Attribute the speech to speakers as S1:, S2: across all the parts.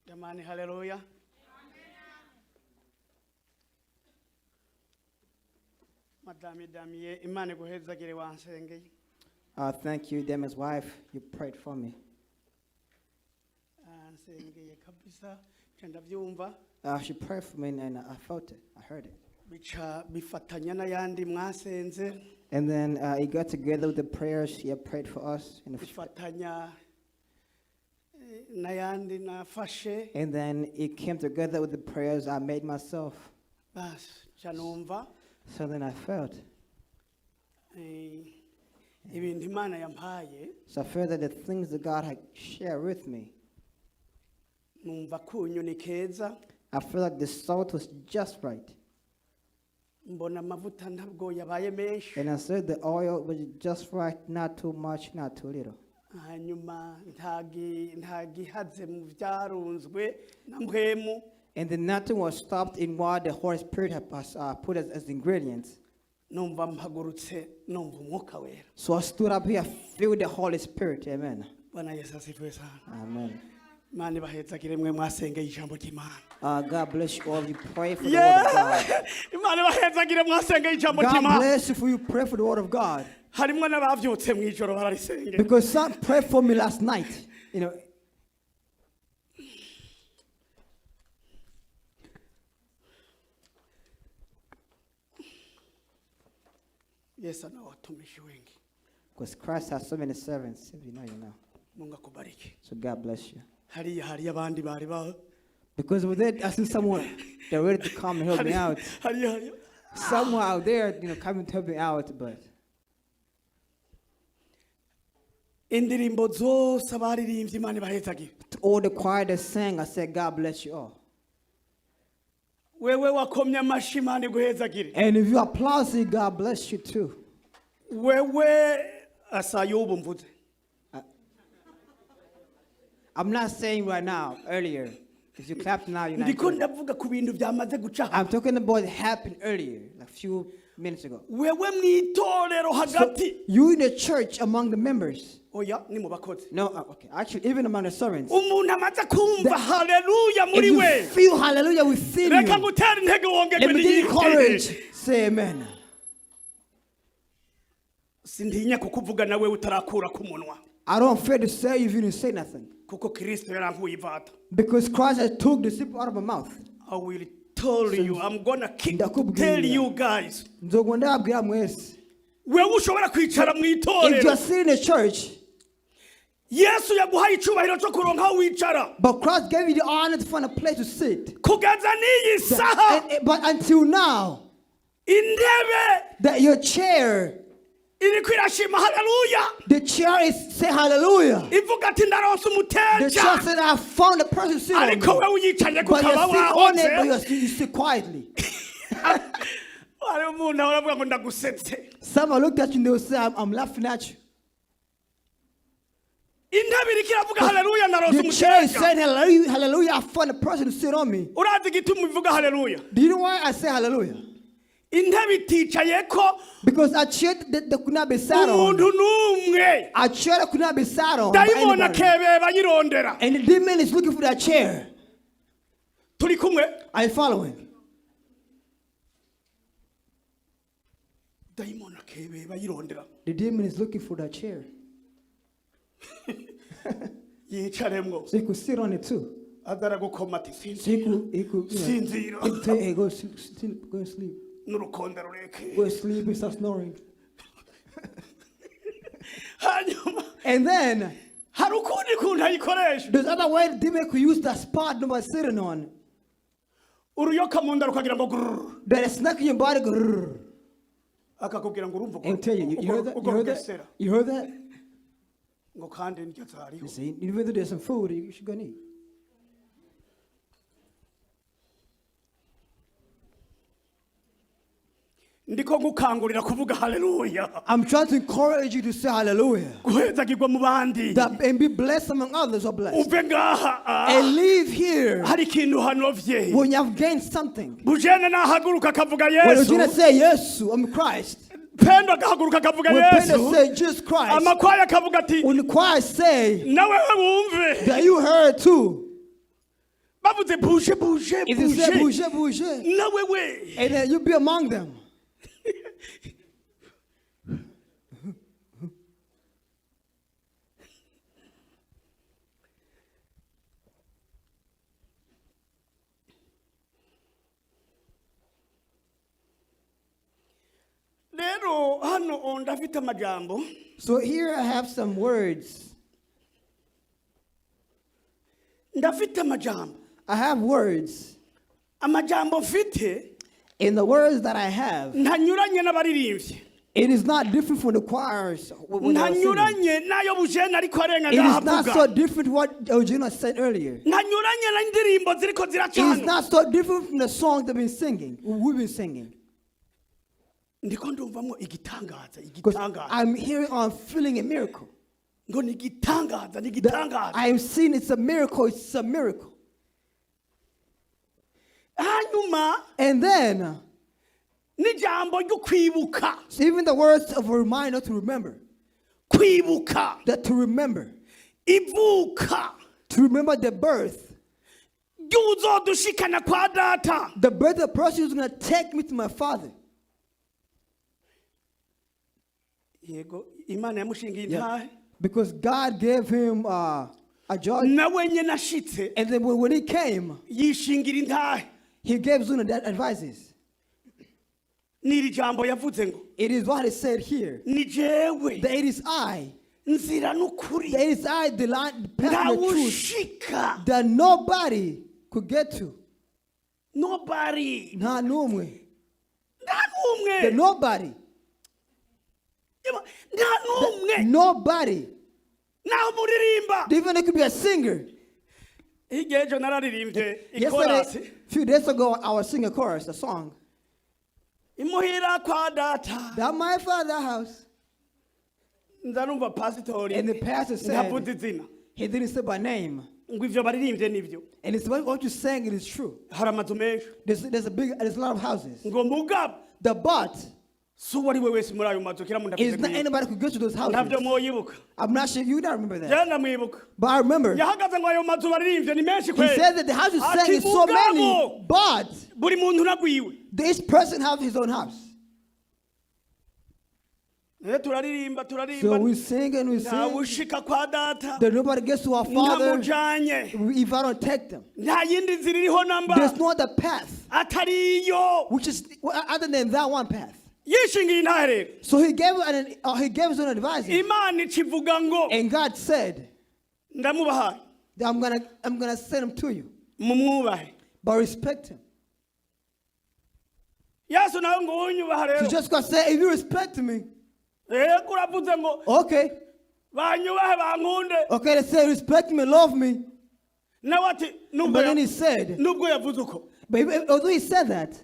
S1: Jamani, haleluya! Madame Damiye, Imana iguhezagire, wansengeye.
S2: Thank you, Damien's wife. You prayed for me.
S1: Ansengeye kabisa, nca ndabyumva.
S2: She prayed for me and I felt it. I heard it.
S1: Bica bifatanya n'ayandi mwasenze.
S2: And then it got together with the prayers she had prayed for us. And,
S1: Bifatanya n'ayandi nafashe.
S2: And then it came together with the prayers I made myself.
S1: Basi nca numva
S2: So then I felt.
S1: Ibintu Imana yampaye.
S2: So I felt that the things that God had shared with me,
S1: Numva akunyu ni keza.
S2: I felt like the salt was just right.
S1: Mbona amavuta ntabwo yabaye menshi.
S2: And I said the oil was just right, not too much, not too little.
S1: Hanyuma nta gi- nta gihaze mu byarunzwe na mpwemu.
S2: And then nothing was stopped in what the Holy Spirit had put as ingredients.
S1: Numva mpagurutse numva Umwuka Wera.
S2: So I stood up here, filled the Holy Spirit. Amen.
S1: Bwana Yesu asifiwe sana.
S2: Amen.
S1: Imana ibahezagire mwe mwasengeye ijambo ry'Imana.
S2: God bless you all. You pray for the word of God.
S1: Yeah! Imana ibahezagire mwasengeye ijambo
S2: God
S1: ry'Imana.
S2: bless you for you pray for the word of God.
S1: Harimo n'abavyutse mu ijoro bararisengera.
S2: Because some prayed for me last night.
S1: Yesu ana watumishi wengi.
S2: Because Christ has so many servants. If you know, you know.
S1: Mungu akubariki.
S2: So God bless you.
S1: Hariya hariyo abandi bari ba
S2: Because with it, I see someone, they're ready to come and help me out.
S1: Hariya hariya
S2: Someone out there, coming to help me out. But
S1: indirimbo zose abaririmbye, Imana ibahezagire.
S2: To all the choir that sang, I said, God bless you all.
S1: Wewe wakomye amashi, Imana iguhezagire.
S2: And if you applaud it, God bless you too.
S1: Wewe asa y'ubu mvuze.
S2: I'm not saying right now, earlier. If you clap now, you're not.
S1: Ndiko
S2: Good.
S1: Ndavuga ku bintu byamaze guca.
S2: I'm talking about what happened earlier, like a few minutes ago.
S1: Wewe mu itorero
S2: So
S1: hagati.
S2: you in the church among the members.
S1: Oya, ni mu bakozi.
S2: No, okay. Actually, even among the servants.
S1: Umuntu amaze kumva haleluya
S2: If
S1: muri
S2: you
S1: we,
S2: feel hallelujah within
S1: reka
S2: you,
S1: ngutere intege wongerwe
S2: let me give you
S1: n'iyindi.
S2: courage. Say amen.
S1: Sintinya kukuvuga nawe utarakura ku munwa.
S2: I don't fear to say if you didn't say nothing.
S1: Kuko Kristo yarankuye ivata.
S2: Because Christ has took the slip out of my mouth.
S1: I will tell you, I'm gonna keep
S2: Ndakubwira.
S1: tell you guys.
S2: Nzogwa ndababwira mwese.
S1: Wewe ushobora kwicara mu
S2: If
S1: itorero,
S2: you're sitting in the church,
S1: Yesu yaguhaye icyubahiro cyo kuronka aho wicara.
S2: But Christ gave you the honor to find a place to sit.
S1: Kugeza n'iyi saha,
S2: But until now,
S1: intebe
S2: that your chair,
S1: iriko irashima haleluya,
S2: the chair is say hallelujah.
S1: ivuga ati ndaronse
S2: The
S1: umuteja.
S2: chair said, I found a person to sit on
S1: Ariko
S2: me.
S1: wewe uyicaye
S2: But
S1: kukaba
S2: you sit on it, but
S1: wahoze.
S2: you sit quietly.
S1: Hari umuntu ahora avuga ngo ndagusetse.
S2: Someone looked at you and they will say, I'm laughing at you.
S1: Intebe iriko iravuga haleluya, ndaronse
S2: The chair is
S1: umuteja.
S2: saying, hallelujah, hallelujah, I found a person to sit on me.
S1: Urazi igituma ivuga haleluya?
S2: Do you know why I say hallelujah?
S1: Intebe iticayeko
S2: Because a chair that could not be sat on.
S1: umuntu n'umwe.
S2: A chair that could not be sat on by
S1: Dayimoni
S2: anybody.
S1: akebeba ayirondera.
S2: And the demon is looking for that chair.
S1: Turi kumwe?
S2: Are you following?
S1: Dayimoni akebeba ayirondera.
S2: The demon is looking for that chair.
S1: Yicaremwo.
S2: So he could sit on it too.
S1: Aza aragukoma ati
S2: So he
S1: sinzira.
S2: could, he could,
S1: Sinzira.
S2: he could tell you, hey, go, sleep, sleep, go and sleep.
S1: N'urukonda rureke.
S2: Go and sleep and start snoring.
S1: Hanyuma
S2: And then
S1: hari ukundi kuntu ayikoresha.
S2: there's other way the demon could use that spot nobody's sitting on.
S1: Uruyoka mu nda rukagira ngo grrr.
S2: That is snake in your body go grrr,
S1: Akakubwira ngo urumva
S2: and tell you, you heard that? You heard that?
S1: rugesera.
S2: You heard that?
S1: Ngo kandi ndya zariho.
S2: You see, even though there's some food, you should go and eat.
S1: Ndiko ngukangurira kuvuga haleluya.
S2: I'm trying to encourage you to say hallelujah.
S1: Guhezagirwa mu bandi.
S2: That, and be blessed among others who are blessed.
S1: Uve ngaha ah,
S2: And leave here
S1: hari ikintu hanovye.
S2: when you have gained something.
S1: Bujene nahaguruka akavuga
S2: When
S1: Yesu,
S2: Regina say, Yes, I'm Christ.
S1: Pendo agahaguruka akavuga
S2: When Pendo
S1: Yesu,
S2: say, Jesus Christ.
S1: amakwaya akavuga ati
S2: When the choir say
S1: nawe wumve.
S2: that you heard too.
S1: Bavuze buje buje
S2: If you say
S1: buje
S2: bouger, bouger,
S1: nawe we
S2: and then you be among them.
S1: Rero hano ndafite amajambo.
S2: So here I have some words.
S1: Ndafite amajambo.
S2: I have words.
S1: Amajambo mfite
S2: And the words that I have,
S1: ntanyuranye n'abaririmbyi.
S2: it is not different from the choirs when they were singing.
S1: Ntanyuranye n'ayo bujene ariko arenga
S2: It is not
S1: ngahavuga.
S2: so different what Eugenia said earlier.
S1: Ntanyuranye n'indirimbo ziriko
S2: It is
S1: ziracana.
S2: not so different from the song they've been singing, we've been singing.
S1: Ndiko ndumvamo igitangaza.
S2: Because
S1: Igitangaza.
S2: I'm hearing, I'm feeling a miracle.
S1: Ngo ni igitangaza ni
S2: That
S1: igitangaza.
S2: I am seeing it's a miracle, it's a miracle.
S1: Hanyuma
S2: And then,
S1: n'ijambo ryo kwibuka.
S2: so even the words of a reminder to remember,
S1: Kwibuka
S2: that to remember,
S1: ivuka
S2: to remember the birth,
S1: ry'uzodushikana kwa data.
S2: the birth of the person who's going to take me to my father.
S1: Yego imana yamushingiye
S2: Yeah.
S1: intahe.
S2: Because God gave him a judge.
S1: Nawe nyene ashitse
S2: And then when he came,
S1: yishingira intahe.
S2: he gave Zuna that advices.
S1: N'iri jambo yavuze ngo
S2: It is what he said here.
S1: ni jewe
S2: That it is I.
S1: nzira n'ukuri
S2: That it is I, the line, the path, and the truth
S1: ntawushika.
S2: that nobody could get to.
S1: Nobody.
S2: Not n'umwe.
S1: Nta n'umwe.
S2: That nobody.
S1: Nta n'umwe.
S2: Nobody.
S1: Naho muririmba.
S2: Even it could be a singer.
S1: Hirya y'ejo nararirimbye
S2: Yesterday,
S1: ikorasi.
S2: a few days ago, I was singing a chorus, a song.
S1: Imuhira kwa data.
S2: That my father house.
S1: Nza numva pasitori
S2: And the pastor said,
S1: ntavuze izina
S2: he didn't say by name.
S1: Ngo ivyo baririmbye nibyo.
S2: And it's what you're saying, it is true.
S1: Hari amazu menshi.
S2: There's a lot of houses.
S1: Ngo mugabo
S2: The but
S1: si uwo ari we wese muri ayo mazu kira muntu afite
S2: is not
S1: kwiwe.
S2: anybody could get to those
S1: Ntabyo
S2: houses.
S1: mwoyibuka.
S2: I'm not sure you don't remember that.
S1: Jewe ndamwibuka.
S2: But I remember
S1: Yahagaze ngo ayo mazu baririmbye ni menshi
S2: he
S1: kweli.
S2: said that the house is
S1: Ati
S2: saying is so many,
S1: mugabo
S2: but
S1: buri muntu nagwiwe.
S2: each person have his own house.
S1: Rero turaririmba
S2: So
S1: turaririmba
S2: we sing and we sing
S1: ntawushika kwa data
S2: that nobody gets to our father
S1: ntamujanye.
S2: if I don't take them.
S1: Nta yindi nzira iriho namba
S2: There's no other path,
S1: atari iyo.
S2: which is other than that one path.
S1: Yishingiye intahe rero.
S2: So he gave his own advice,
S1: Imana ikivuga ngo
S2: and God said
S1: ndamubahaye
S2: that I'm gonna send him to you,
S1: mumwubahe.
S2: but respect him.
S1: Yesu nawe ngo unyubaha
S2: So
S1: rero.
S2: just God said, if you respect me,
S1: Yego uravuze ngo
S2: okay,
S1: banyubahe bankunde.
S2: okay, they say respect me, love me.
S1: Nawe ati nubwo
S2: But then he said,
S1: nubwo yavuze uko
S2: but although he said that,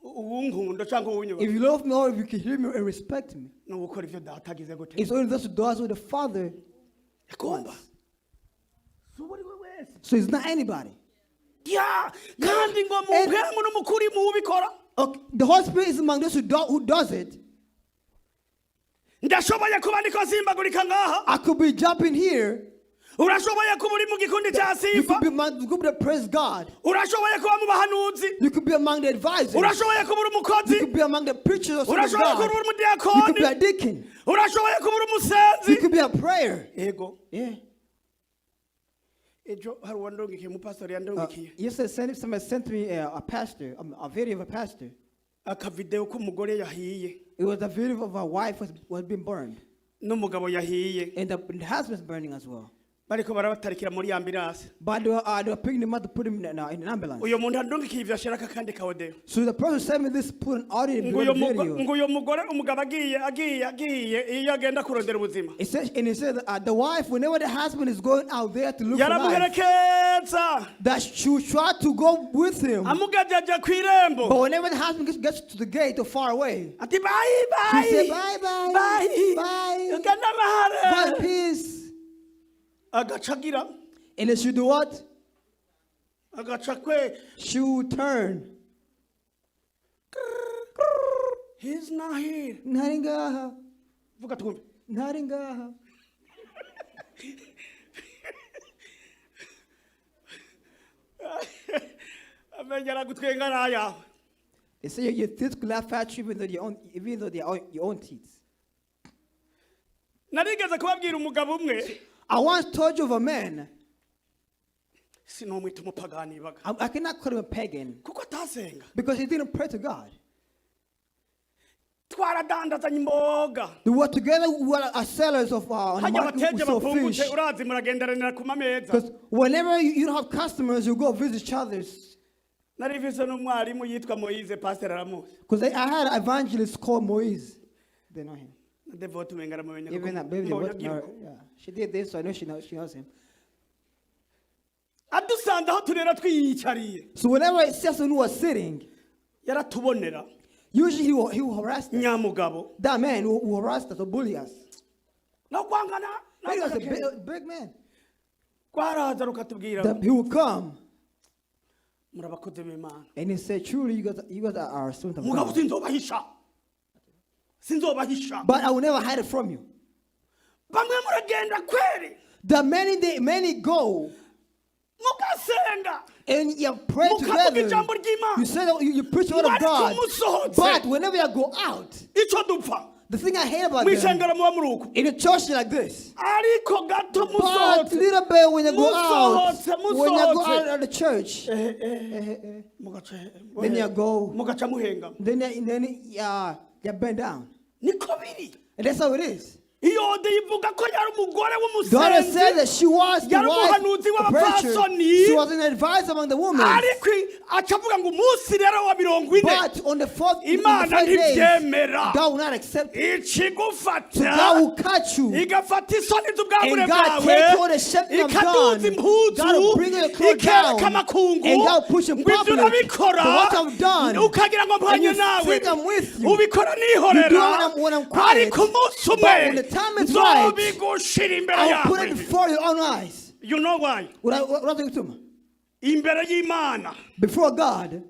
S1: uwunkunda cyangwa uwunyubaha
S2: if you love me or if you can hear me and respect me,
S1: ni ugukora ibyo data agize gute.
S2: it's only those who does what the Father
S1: Agomba
S2: wants.
S1: si uwo ari we wese.
S2: So it's not anybody.
S1: Ya kandi ngo mu
S2: And-
S1: mpemu n'umukuri mu ubikora.
S2: Okay, the Holy Spirit is among those who does it.
S1: Ndashoboye kuba ndiko simbagurika ngaha.
S2: I could be jumping here.
S1: Urashoboye kuba uri mu gikundi cya
S2: You
S1: sifa.
S2: could be among the group that praise God.
S1: Urashoboye kuba mu bahanuzi.
S2: You could be among the advisors. You
S1: Urashoboye kuba uri umukozi.
S2: could be among the preachers of
S1: Urashoboye
S2: God.
S1: kuba uri
S2: You could be
S1: umudiyakoni.
S2: a deacon.
S1: Urashoboye kuba uri
S2: You
S1: umusenzi.
S2: could be a prayer.
S1: Yego.
S2: Yeah.
S1: Ejo hari uwandongekiye umupasitori yandongekiye
S2: Yesterday, somebody sent me a pastor, a video of a pastor.
S1: Akavidewo k'umugore yahiye
S2: It was a video of a wife was being burned,
S1: n'umugabo yahiye
S2: and the husband's burning as well.
S1: Bariko barabatarikira muri ambulance.
S2: But they were picking him up to put him in an ambulance.
S1: Uyo muntu andongekiye ivyo ashirako akandi kaodeo.
S2: So the person sent me this, put an audio
S1: Ngo uyo
S2: video.
S1: ngo uyo mugore umugabo agiye agiye agiye iyo agenda kurondera ubuzima
S2: It says, and it said the wife, whenever the husband is going out there to look for life,
S1: yaramuherekeza
S2: that she will try to go with him.
S1: amugejeje ku irembo
S2: But whenever the husband gets to the gate or far away,
S1: ati bye bye.
S2: she said, "Bye, bye,
S1: bye
S2: bye,
S1: ugenda amahare
S2: bye, peace."
S1: Agaca agira
S2: And then she do what?
S1: Agaca kwe
S2: She will turn.
S1: He's not here.
S2: Ntaringaha,
S1: Vuga twumve.
S2: ntaringaha.
S1: Amenyo aragutwenga n'ayawe.
S2: They say your teeth could laugh at you even though they are your own teeth.
S1: Narigeze kubabwira umugabo umwe.
S2: I once told you of a man.
S1: Sinomwita umupagani baga.
S2: I cannot call him a pagan
S1: Kuko atasenga.
S2: Because he didn't pray to God.
S1: Twaradandazanye imboga.
S2: We were together, we were sellers of on the
S1: Hajya
S2: market, we
S1: abateje
S2: sold
S1: bapfungutse
S2: fish.
S1: urazi muragenderanira ku mameza.
S2: Because whenever you don't have customers, you go visit each other's.
S1: Nari mfise n'umwarimu yitwa Moyize, pasiteri aramuzi.
S2: Because I had an evangelist called Moise. They know him.
S1: Na Devote umenga aramumenya.
S2: Even
S1: Kuko
S2: that baby,
S1: mbonye
S2: what,
S1: agira uko.
S2: yeah. She did this, so I know she knows him.
S1: Adusanze aho turera twiyicariye.
S2: So whenever I see someone who was sitting,
S1: Yaratubonera.
S2: Usually he will harass us.
S1: Nyamugabo.
S2: That man will harass us or bully us.
S1: No kwangana.
S2: He was a big, big man.
S1: Rwaraza rukatubwira.
S2: That he will come
S1: Muri abakozi b'Imana.
S2: And he said, "Truly, you guys are servants of
S1: Mugabo
S2: God.
S1: sinzobahisha, sinzobahisha.
S2: But I will never hide it from you."
S1: Bamwe muragenda kweri.
S2: The many they many go
S1: Mugasenga.
S2: And you pray
S1: Mukavuga
S2: together.
S1: Ijambo ry'Imana.
S2: You say that you preach the word of
S1: Ariko
S2: God.
S1: musohotse.
S2: But whenever you go out,
S1: Icyo dupfa
S2: the thing I hate about them,
S1: mw'ishengero muba muri uko.
S2: In the church like this.
S1: Ariko gato
S2: But
S1: musohotse.
S2: little bit when you go out,
S1: Musohotse,
S2: when you go
S1: musohotse.
S2: out of the church,
S1: Mugaca
S2: then you go,
S1: mugaca muhengama.
S2: then you bend down.
S1: Niko biri.
S2: And that's how it is.
S1: Iyo ode ivuga ko yari umugore
S2: Daughter said
S1: w'umusenzi.
S2: that she was the
S1: Yari
S2: wife,
S1: umuhanuzi
S2: the preacher.
S1: w'abapfasoni.
S2: She was an advisor among the women.
S1: Ariko aca avuga ngo umunsi rero wa 40
S2: But on the fourth, on the
S1: Imana
S2: five days,
S1: ntibyemera.
S2: God will not accept it.
S1: Ikigufata
S2: God will catch you.
S1: igafata isoni z'ubwambure
S2: And God
S1: bwawe
S2: take all the shame I've
S1: ikaduza
S2: done.
S1: impuzu
S2: God will bring your clothes
S1: ikereka
S2: down.
S1: amakungu
S2: And God will push in
S1: ngo ibyo
S2: public.
S1: urabikora
S2: But what I've done,
S1: ukagira ngo mpanye
S2: and you
S1: nawe
S2: think I'm with you.
S1: ubikora
S2: You do it
S1: nihorera
S2: when I'm quiet.
S1: ariko umunsi umwe
S2: But when the time is right,
S1: nzobigushira imbere
S2: I will put it
S1: yawe.
S2: before your own eyes.
S1: You know why?
S2: Uraza gutuma?
S1: Imbere y'Imana.
S2: Before God.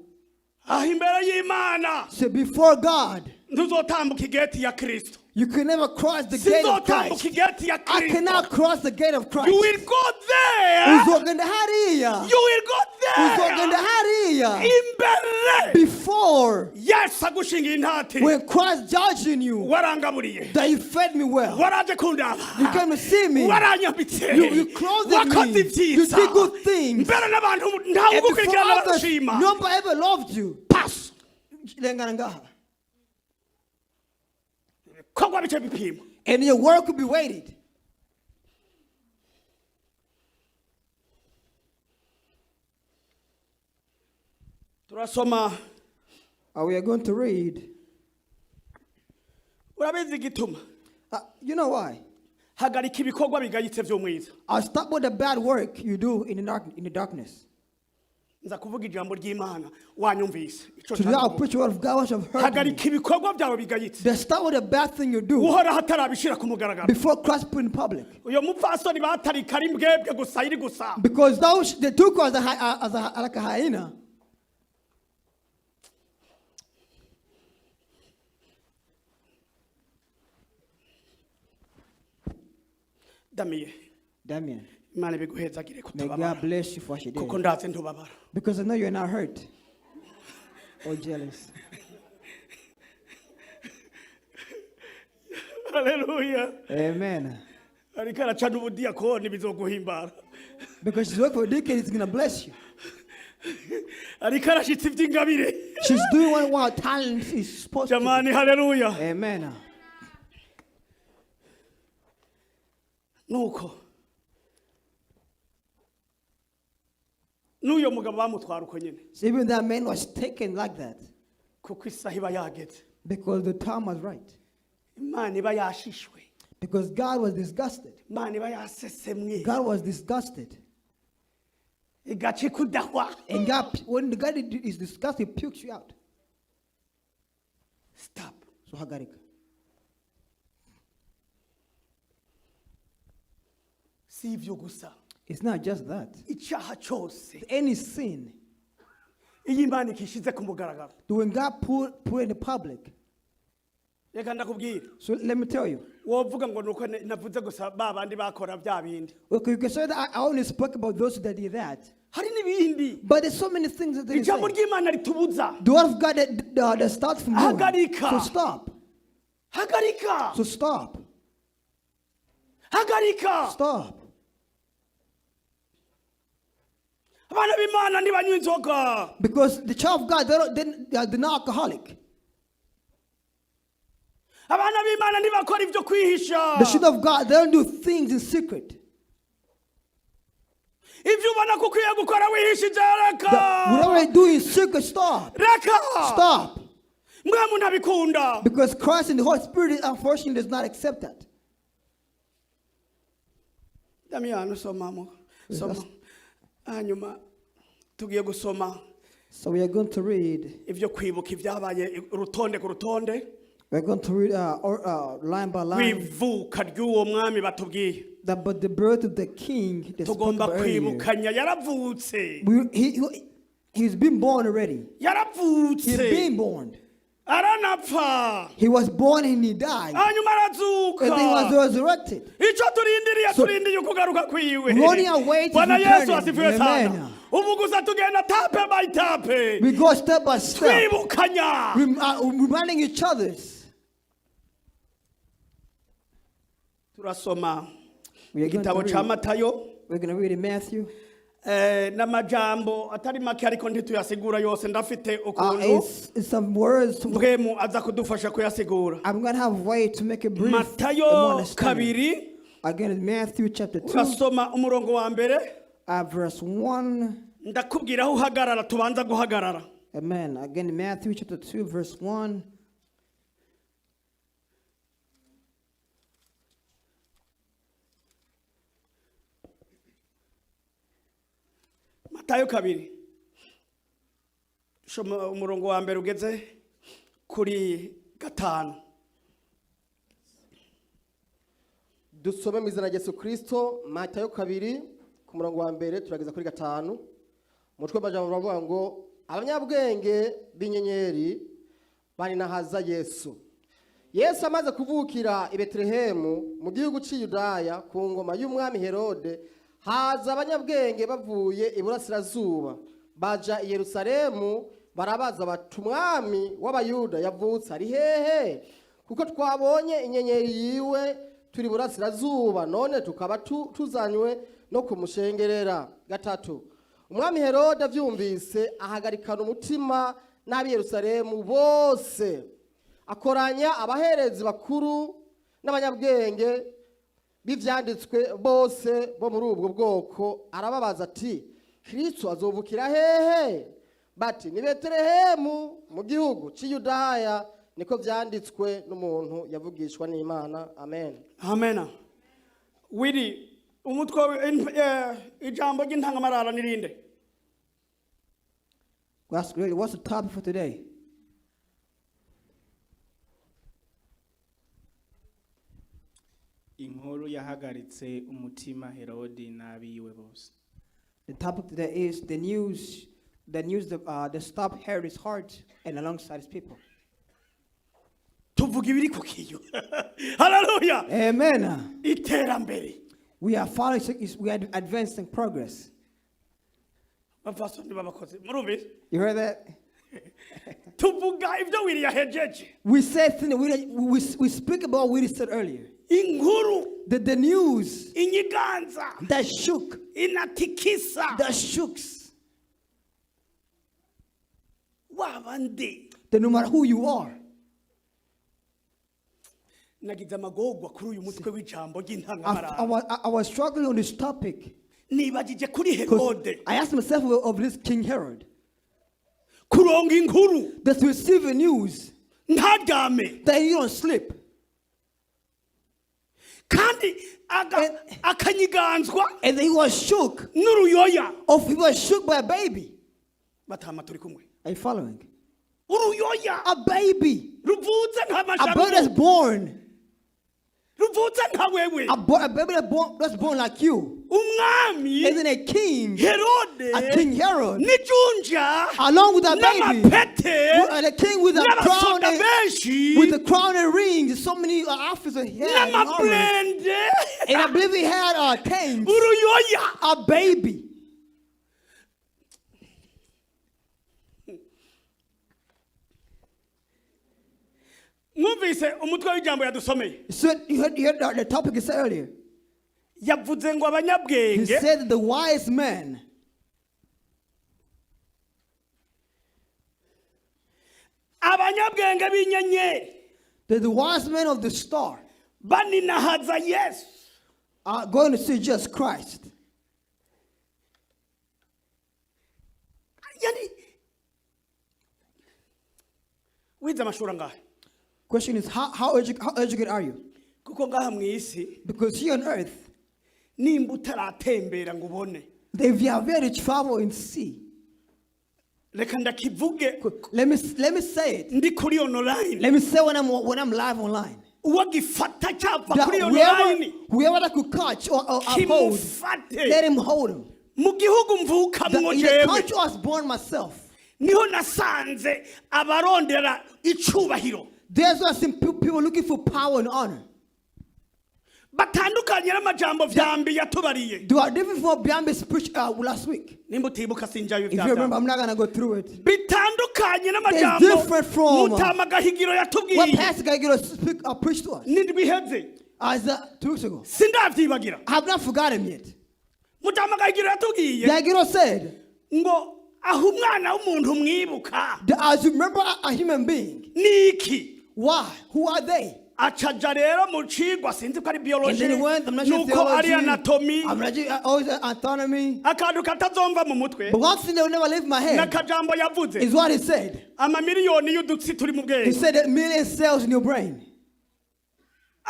S1: Aho imbere y'Imana.
S2: Say before God.
S1: Ntuzotambuka igeti ya Kristo.
S2: You can never cross the gate of
S1: Sinzotambuka
S2: Christ.
S1: igeti ya
S2: I
S1: Kristo.
S2: cannot cross the gate of Christ.
S1: You will go there.
S2: Uzogenda hariya.
S1: You will go
S2: Uzogenda
S1: there.
S2: Hariya.
S1: Imbere.
S2: Before
S1: Yesu agushingiye intati.
S2: when Christ judging you
S1: Warangaburiye.
S2: that you fed me well.
S1: Waraje kundaba.
S2: You came to see me.
S1: Waranyambitse.
S2: You clothed
S1: Wakoze
S2: me.
S1: ibyiza.
S2: You did good things.
S1: Mbere n'abantu ntawe
S2: And before
S1: ugukurikirana
S2: others,
S1: barashima.
S2: nobody ever loved you.
S1: Pass.
S2: Lengana ngaha.
S1: Ibikorwa bice bipima.
S2: And your work will be weighted.
S1: Turasoma.
S2: We are going to read.
S1: Urabizi igituma.
S2: You know why?
S1: Hagarika ibikorwa bigayitse by'umwiza.
S2: I'll stop with the bad work you do in the darkness.
S1: Nza kuvuga ijambo ry'Imana wanyumvise. Ico
S2: Today I'll
S1: nshaka kuvuga.
S2: preach the word of God which I've heard. Me.
S1: Hagarika ibikorwa byawe bigayitse.
S2: Then start with the bad thing you do
S1: Uhoraho atarabishira ku mugaragaro.
S2: Before Christ put in public.
S1: Uyo mupfasoni batarika ari mbwebwe gusa iri gusa.
S2: Because those they took us as a, like a hyena.
S1: Damiye.
S2: Damien,
S1: Imana ibiguhezagire
S2: may
S1: kutababara.
S2: God bless you for what you did.
S1: Kuko ndazi ntubabara.
S2: Because I know you're not hurt or jealous.
S1: Haleluya.
S2: Amen.
S1: Ariko araca n'ubudiyakoni bizoguhimbara.
S2: Because she's working for a decade, it's gonna bless you.
S1: Ariko arashitse iby'ingabire.
S2: She's doing what her talent is supposed to do.
S1: Jamani haleluya.
S2: Amen.
S1: Nuko n'uyo mugabo bamutwara uko nyine.
S2: So even that man was taken like that
S1: Kuko isaha iba yageze.
S2: Because the time was right.
S1: Imana iba yashishwe.
S2: Because God was disgusted.
S1: Imana iba yasesemwe.
S2: God was disgusted.
S1: Igaca ikudahwa.
S2: And God, when the God is disgusted, he pukes you out.
S1: Stop.
S2: So hagarika.
S1: Si ibyo gusa.
S2: It's not just that.
S1: Icyaha cyose
S2: Any sin,
S1: iyo Imana ikishize ku mugaragaro
S2: when God put in the public,
S1: Reka ndakubwira.
S2: So let me tell you.
S1: Wovuga ngo nuko navuze gusa ba bandi bakora bya bindi.
S2: Okay, you can say that I only spoke about those that did that.
S1: Hari n'ibindi.
S2: But there's so many things that they say.
S1: Ijambo ry'Imana ritubuza.
S2: The word of God that starts from doing.
S1: Hagarika.
S2: So stop.
S1: Hagarika.
S2: So stop.
S1: Hagarika.
S2: Stop.
S1: Abana b'Imana ntibanywa inzoga.
S2: Because the child of God, they don't, they're not alcoholic.
S1: Abana b'Imana ntibakora ibyo kwihisha.
S2: The children of God, they don't do things in secret.
S1: Ibyo ubona ko ukwiye gukora wihishije, reka.
S2: Whatever they do in secret, stop.
S1: Reka.
S2: Stop.
S1: Mpwemu ntabikunda.
S2: Because Christ and the Holy Spirit, unfortunately, does not accept that.
S1: Damiyani, somamo, soma. Hanyuma tugiye gusoma
S2: So we are going to read.
S1: ibyo kwibuka ibyabaye, urutonde ku rutonde.
S2: We're going to read or line by line.
S1: Kwivuka ry'uwo mwami batubwiye.
S2: That but the birth of the king that spoke
S1: Tugomba
S2: about earlier.
S1: kwibukanya yaravutse.
S2: He's been born already. He's
S1: Yaravutse.
S2: been born.
S1: Aranapfa.
S2: He was born and he died.
S1: Hanyuma arazuka.
S2: And then he was resurrected.
S1: Icyo turindiriye,
S2: So,
S1: turindiriye ukugaruka kwiwe.
S2: we only await his
S1: Bwana Yesu
S2: returning.
S1: asifiwe sana.
S2: Amen.
S1: Ubu gusa tugenda étape by étape.
S2: We go step by step,
S1: Twibukanya.
S2: reminding each others.
S1: Turasoma
S2: We are going to
S1: igitabo cya
S2: read,
S1: Matayo.
S2: we're going to read in Matthew.
S1: N'amajambo atari make, ariko ntituyasigura yose, ndafite ukuntu
S2: It's some words.
S1: Mpwemu aza kudufasha kuyasigura.
S2: I'm going to have way to make it brief and more
S1: Matayo
S2: understanding.
S1: 2.
S2: Again, in Matthew chapter 2,
S1: Urasoma umurongo wa mbere.
S2: Verse 1.
S1: Ndakubwira aho uhagarara, tubanza guhagarara.
S2: Amen. Again, in Matthew chapter 2, verse 1.
S1: Matayo 2, soma umurongo wa mbere ugeze kuri 5.
S3: Dusome mu izina rya Yesu Kirisito. Matayo 2, ku murongo wa mbere turageza kuri 5. Umutwe w'amajambo uravuga ngo: "Abanyabwenge b'inyenyeri baninahaza Yesu." Yesu amaze kuvukira i Betelehemu mu gihugu cy'i Yudaya ku ngoma y'umwami Herode, haza abanyabwenge bavuye iburasirazuba, baja i Yerusalemu, barabaza bati: "Umwami w'Abayuda yavutse ari hehe? Kuko twabonye inyenyeri yiwe turi burasirazuba, none tukaba tuzanywe no kumushengerera." 3, umwami Herode avyumvise ahagarikana umutima n'ab'i Yerusalemu bose, akoranya abaherezi bakuru n'abanyabwenge b'ivyanditswe bose bo muri ubwo bwoko, arababaza ati: "Kristo azovukira hehe?" Bati: "Ni Betelehemu mu gihugu cy'i Yudaya, niko vyanditswe n'umuntu yavugishwa n'Imana." Amen.
S1: Amena. Wiri umutwe ijambo ry'intangamarara nirinde?
S2: That's great. What's the topic for today?
S4: Inkuru yahagaritse umutima Herodi n'abiwe bose.
S2: The topic today is the news that stopped Herod's heart and alongside his people.
S1: Tuvuga ibiri ku kiyo, haleluya.
S2: Amen.
S1: Iterambere.
S2: We are following, we are advancing progress.
S1: Bapfasoni b'abakozi, murumvise?
S2: You heard that?
S1: Tuvuga ibyo Wiri yahejeje.
S2: We said thing we speak about what we said earlier.
S1: Inkuru.
S2: The news
S1: Inyiganza.
S2: that shook,
S1: Inatikisa.
S2: that shooks.
S1: Waba nde?
S2: That no matter who you are,
S1: Nagize amagorwa kuri uyu mutwe w'ijambo ry'intangamarara.
S2: I was struggling on this topic.
S1: Nibagije kuri
S2: 'Cause
S1: Herode.
S2: I asked myself of this King Herod
S1: Kuronga inkuru,
S2: that receive the news
S1: ntaryame,
S2: that you don't sleep
S1: kandi akanyiganzwa
S2: and he was shook
S1: n'uruyoya.
S2: Of he was shook by a baby.
S1: Batama, turi kumwe?
S2: Are you following?
S1: Uruyoya
S2: A baby.
S1: ruvutse
S2: A baby that's
S1: nk'amasharubu.
S2: born.
S1: Ruvutse nka wewe.
S2: A baby that's born like you.
S1: Umwami
S2: Isn't a king,
S1: Herode
S2: a King Herod,
S1: n'ijunja
S2: along with a baby,
S1: n'amapete
S2: and a king with a crown
S1: n'abasoda
S2: and,
S1: benshi
S2: with the crown and rings, so many officers he had, and armor.
S1: n'amaburende
S2: And I believe he had tanks,
S1: uruyoya.
S2: A baby.
S1: Mwumvise umutwe w'ijambo yadusomeye.
S2: So you heard the topic he said earlier.
S1: Yavuze ngo
S2: He
S1: abanyabwenge
S2: said that the wise men,
S1: abanyabwenge b'inyenyeri
S2: that the wise men of the star
S1: baninahaza Yesu.
S2: Are going to see Jesus Christ.
S1: Yani wize amashuri angahe?
S2: Question is, how educated are you?
S1: Kuko ngaha mu isi
S2: Because here on earth,
S1: nimba utaratembera ngo ubone
S2: if you have yet to travel and see,
S1: reka ndakivuge
S2: let me say it.
S1: Ndi kuri online.
S2: Let me say when I'm live online.
S1: Uwo gifata cyava
S2: That
S1: kuri
S2: whoever,
S1: online
S2: whoever that could catch or uphold,
S1: kimufate.
S2: Let him hold him.
S1: Mu gihugu mvukamwo
S2: In the
S1: jewe
S2: country I was born myself,
S1: niho nasanze abarondera icubahiro
S2: there's where I seen people looking for power and honor.
S1: Batandukanye n'amajambo vyambi yatubariye.
S2: They are different from Biambe's preach last week.
S1: Nimba utibuka sinjayo
S2: If you remember, I'm not gonna go through it.
S1: Bitandukanye n'amajambo
S2: Different from
S1: Mutama Gahigiro
S2: what
S1: yatubwiye
S2: Pastor Gahigiro preached to us
S1: n'indwi iheze.
S2: as 2 weeks ago.
S1: Sindavyibagira.
S2: I have not forgotten yet.
S1: Mutama Gahigiro yatubwiye
S2: Gahigiro said
S1: ngo aho umwana w'umuntu mwibuka
S2: that as you remember a human being,
S1: ni iki?
S2: Why? Who are they?
S1: Acaja rero mu cigwa sinzi ko ari
S2: And
S1: biology
S2: then he went, I'm not sure
S1: nuko ari
S2: theology,
S1: anatomy.
S2: I'm not sure, always anatomy.
S1: Akantu katazomva mu mutwe
S2: But one thing that will never leave my head
S1: n'akajambo yavuze
S2: is what he said.
S1: amamiliyoni y'udutsi turi mu
S2: He
S1: bwenge.
S2: said that million cells in your brain. He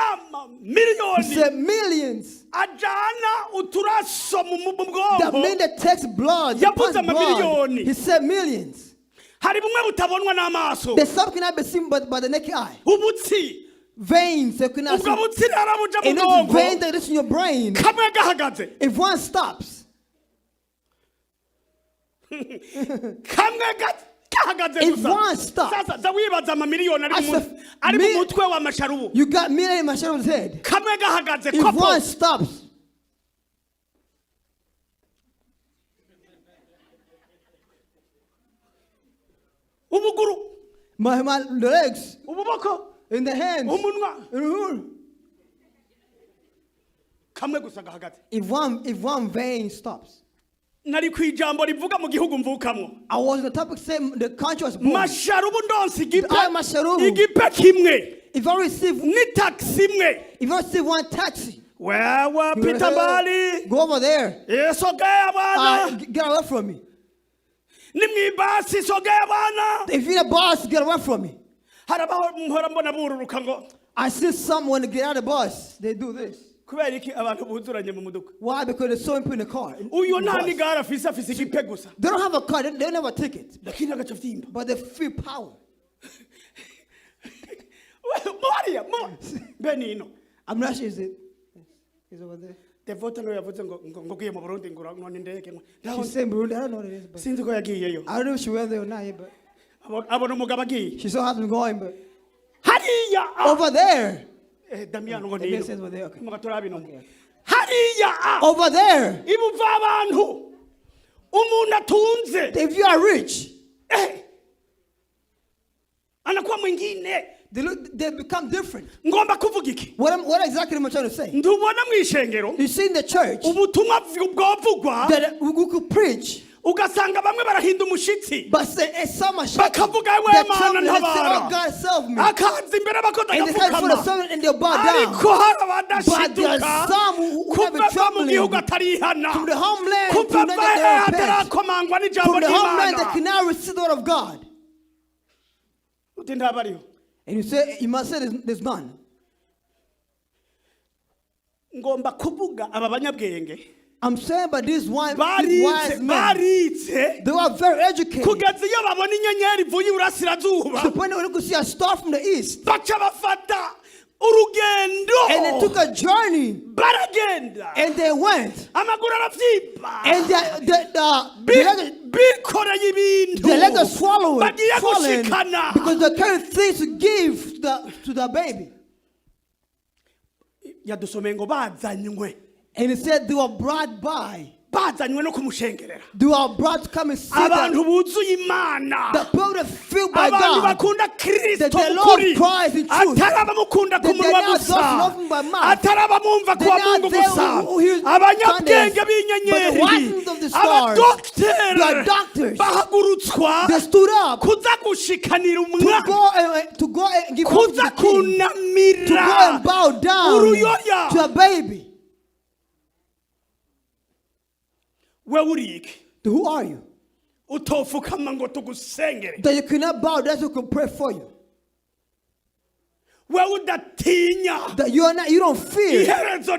S1: Amamiliyoni
S2: said millions.
S1: ajana uturaso mu
S2: That
S1: bwonko.
S2: mean that takes blood.
S1: Yavuze
S2: Pass blood.
S1: amamiliyoni.
S2: He said millions.
S1: Hari bumwe butabonwa n'amaso.
S2: There's something cannot be seen by the naked eye.
S1: Ubutsi.
S2: Veins that cannot
S1: Ubwo
S2: see.
S1: butsi rero buja mu
S2: And this
S1: bwonko
S2: vein that is in your brain,
S1: kamwe gahagaze
S2: if one stops,
S1: kamwe gahagaze
S2: If
S1: gusa.
S2: one stops,
S1: Sasa za wibaza amamiliyoni ari mu
S2: Asa-
S1: ari mu mutwe wa masharubu
S2: you got million in my shadow's head.
S1: kamwe gahagaze
S2: If
S1: kopo
S2: one stops,
S1: ubuguru
S2: my the legs
S1: ububoko
S2: in the hands,
S1: umunwa kamwe gusa gahagaze.
S2: If one vein stops.
S1: Nari ku ijambo rivuga mu gihugu mvukamwo.
S2: I was the topic saying the country was born.
S1: Masharubu ndonse igipe
S2: I Masharubu.
S1: Igipe kimwe
S2: If I receive
S1: ni taxi imwe
S2: if I receive one taxi,
S1: wewe
S2: you
S1: pita mbali
S2: go over there.
S1: Sogea bwana.
S2: Get away from me.
S1: Ni mwibasi sogea bwana.
S2: If you're a bus, get away from me.
S1: Harabaho mpora mbona bururuka ngo
S2: I see someone get out of the bus. They do this.
S1: Kubera iki abantu buzuranye mu muduga?
S2: Why? Because there's so many people in the car.
S1: Uyu
S2: In the
S1: nta
S2: bus.
S1: n'igare afise afise igipe gusa.
S2: They don't have a car. They don't have a ticket.
S1: Lakini agaca avyimba.
S2: But they feel power.
S1: Muriya mu mbe nino.
S2: I'm not sure. Is it? Is over there.
S1: Devota niwe yavuze ngo ngo ngo ugiye mu Burundi ngo none indege ngo
S2: She said Burundi. I don't know what it is, but
S1: sinzi ko yagiyeyo.
S2: I don't know if she went there or not yet. But
S1: Abona umugabo agiye
S2: she saw husband going. But
S1: hariya ah.
S2: over there,
S1: Eh, Damiano ngo
S2: Damiano
S1: nino
S2: says over there, okay.
S1: muga turabino hariya ah.
S2: Over there.
S1: Ibuva abantu umuntu atunze
S2: If you are rich,
S1: eh, anakuwa mwingine.
S2: they become different.
S1: Ngomba kuvuga iki?
S2: What exactly am I trying to say?
S1: Ntubona mu ishengero
S2: You see in the church
S1: ubutumwa bwovugwa
S2: that we could preach,
S1: ugasanga bamwe barahinda umushitsi
S2: but say, hey, some are shaking.
S1: bakavuga we
S2: They
S1: Mana
S2: tremble and say,
S1: ntabara
S2: "Oh God, save me."
S1: akaza imbere abakozi
S2: And they stand for the
S1: agapfukama
S2: servant and they bow down.
S1: ariko hari
S2: But there are
S1: abadashiduka
S2: some who have
S1: kuva
S2: been
S1: ava mu
S2: trembling
S1: gihugu atarihana
S2: from the homeland
S1: kuva
S2: to
S1: ava
S2: not that they repent.
S1: atarakomangwa n'ijambo
S2: From the homeland they
S1: ry'Imana
S2: cannot receive the word of God.
S1: Uti ntabariho.
S2: And you say, you must say there's none.
S1: Ngomba kuvuga aba banyabwenge
S2: I'm saying, but these wise
S1: baritse
S2: men,
S1: baritse
S2: they were very educated.
S1: Kugeza iyo babona inyenyeri ivuye iburasirazuba
S2: To the point where they could see a star from the east.
S1: Baca bafata urugendo. urugendo.
S2: And they took a journey
S1: Baragenda.
S2: And they went.
S1: Amaguru arabyimba.
S2: And the leg,
S1: Bikoreye ibintu
S2: the leg was swallowed,
S1: bagiye
S2: swollen
S1: gushikana.
S2: Because they carried things to give to the baby.
S1: Yadusomeye ngo bazanywe.
S2: And he said they were brought by.
S1: Bazanywe no kumushengerera.
S2: They were brought to come and see
S1: Abantu
S2: the,
S1: buzuye Imana,
S2: the people that filled by
S1: abantu
S2: God.
S1: bakunda Kristo
S2: That they love
S1: mukuri,
S2: Christ in truth.
S1: atari abamukunda ku
S2: That
S1: munwa
S2: they're not
S1: gusa,
S2: those loving by mouth.
S1: atari abamwumva ku
S2: They're not
S1: bamungu
S2: they
S1: gusa,
S2: who hear
S1: abanyabwenge
S2: Sundays, but the
S1: b'inyenyeri,
S2: wise of the stars,
S1: abadogiteri
S2: the doctors,
S1: bahagurutswa
S2: they stood up
S1: kuza gushikanira
S2: to
S1: umwana,
S2: go and give up to
S1: kuza
S2: the king, to go
S1: kunamira
S2: and bow down
S1: uruyoya.
S2: To a baby.
S1: We uri iki
S2: Who are you?
S1: utofukama ngo tugusengere?
S2: That you cannot bow down so we can pray for you.
S1: We udatinya
S2: That you are not, you don't fear.
S1: iherezo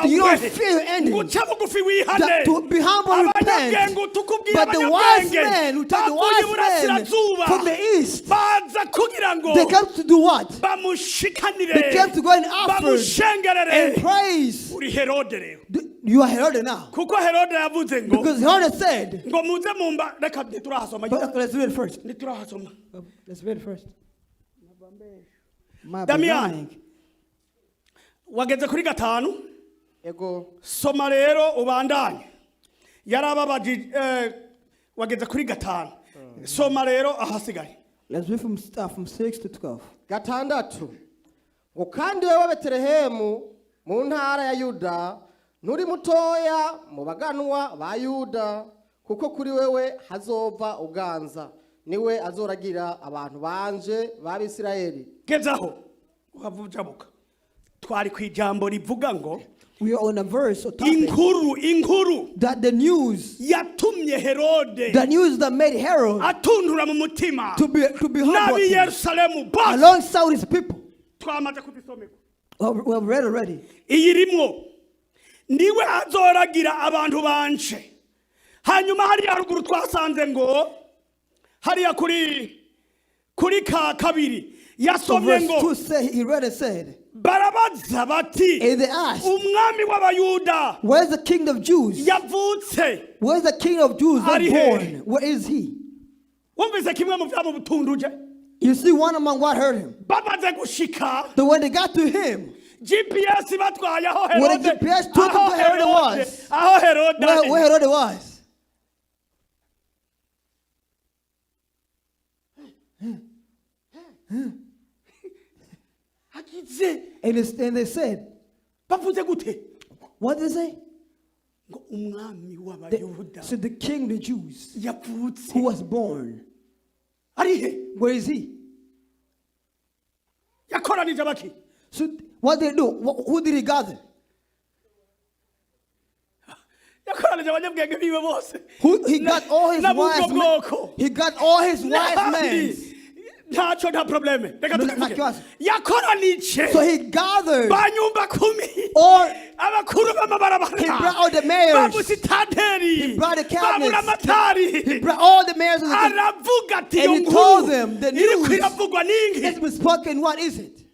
S2: You don't
S1: ryawe,
S2: fear ending.
S1: nguca bugufi wihane.
S2: That to be humble and repent.
S1: Abanyabwenge tukubwira,
S2: But the wise
S1: abanyabwenge
S2: men who take the
S1: bavuye
S2: wise men
S1: iburasirazuba
S2: from the east,
S1: baza kugira ngo
S2: they come to do what?
S1: bamushikanire,
S2: They came to go and offer
S1: bamushengerere.
S2: and praise.
S1: Uri Herode rero,
S2: You are Herod now.
S1: kuko Herode yavuze ngo
S2: Because Herod said,
S1: ngo muze mumba reka ntiturahasoma.
S2: But let's read it first.
S1: Ntiturahasoma.
S2: Let's read it first. My
S1: Damian.
S2: belonging.
S1: Wageze kuri gatanu?
S3: Ego.
S1: Soma rero ubandanye yarababajije wageze kuri gatanu, soma rero ahasigaye.
S2: Let's read from 6 to 12.
S3: Gatandatu ngo kandi wowe Betelehemu mu ntara ya Yuda nturi mutoya mu baganwa ba Yuda kuko kuri wewe hazova uganza niwe azoragira abantu banje b'Abisirayeli.
S1: Gezaho uhavujabuka twari ku ijambo rivuga ngo
S2: We are on a verse or topic
S1: inkuru inkuru
S2: that the news,
S1: yatumye Herode
S2: the news that made Herod
S1: atundura mu mutima
S2: to be humble
S1: n'ab'i Yerusalemu bose
S2: alongside his people.
S1: twamaze kuzisomerwa.
S2: Well, we have read already.
S1: Iyi rimwo niwe azoragira abantu banje. Hanyuma hariya haruguru twasanze ngo hariya kuri ka kabiri
S2: So
S1: yasomye
S2: verse
S1: ngo
S2: 2 say, he read and said,
S1: barabaza bati
S2: and they asked,
S1: umwami w'Abayuda
S2: "Where's the king of Jews?
S1: yavutse
S2: Where's the king of Jews was
S1: ari he?"
S2: born? Where is he?"
S1: Wumvise kimwe mu byamubutunduje.
S2: You see, one among what hurt him.
S1: Bamaze gushika,
S2: That when they got to him,
S1: GPS batwaye aho
S2: When the
S1: Herode
S2: GPS took him
S1: aho
S2: to Herod
S1: Herode
S2: was.
S1: aho Herode ari.
S2: Where Herod was.
S1: Hagize
S2: And they said,
S1: bavuze gute?
S2: What did they say?
S1: Ngo umwami w'Abayuda
S2: So the king of the Jews
S1: yavutse
S2: who was born,
S1: ari he?
S2: Where is he?
S1: Yakoranije abaki?
S2: So what did they do? Who did he gather?
S1: Yakoranije abanyabwenge biwe bose
S2: Who he got all his
S1: n'ab'ubwo
S2: wise men.
S1: bwoko.
S2: He got all his wise
S1: N'abandi.
S2: men.
S1: Ntacyo nta problème reka
S2: No,
S1: tubivuge.
S2: nta kibazo.
S1: Yakoranije
S2: So he gathered
S1: ba nyumba kumi,
S2: all
S1: abakuru b'amabarabara,
S2: He brought all the mayors.
S1: ba musitanteri,
S2: He brought the cabinets.
S1: ba buramatari.
S2: He brought all the mayors of the
S1: Aravuga ati
S2: And
S1: iyo
S2: he told
S1: nkuru
S2: them the
S1: iriko
S2: news.
S1: iravugwa n'inki?
S2: It's been spoken. What is it?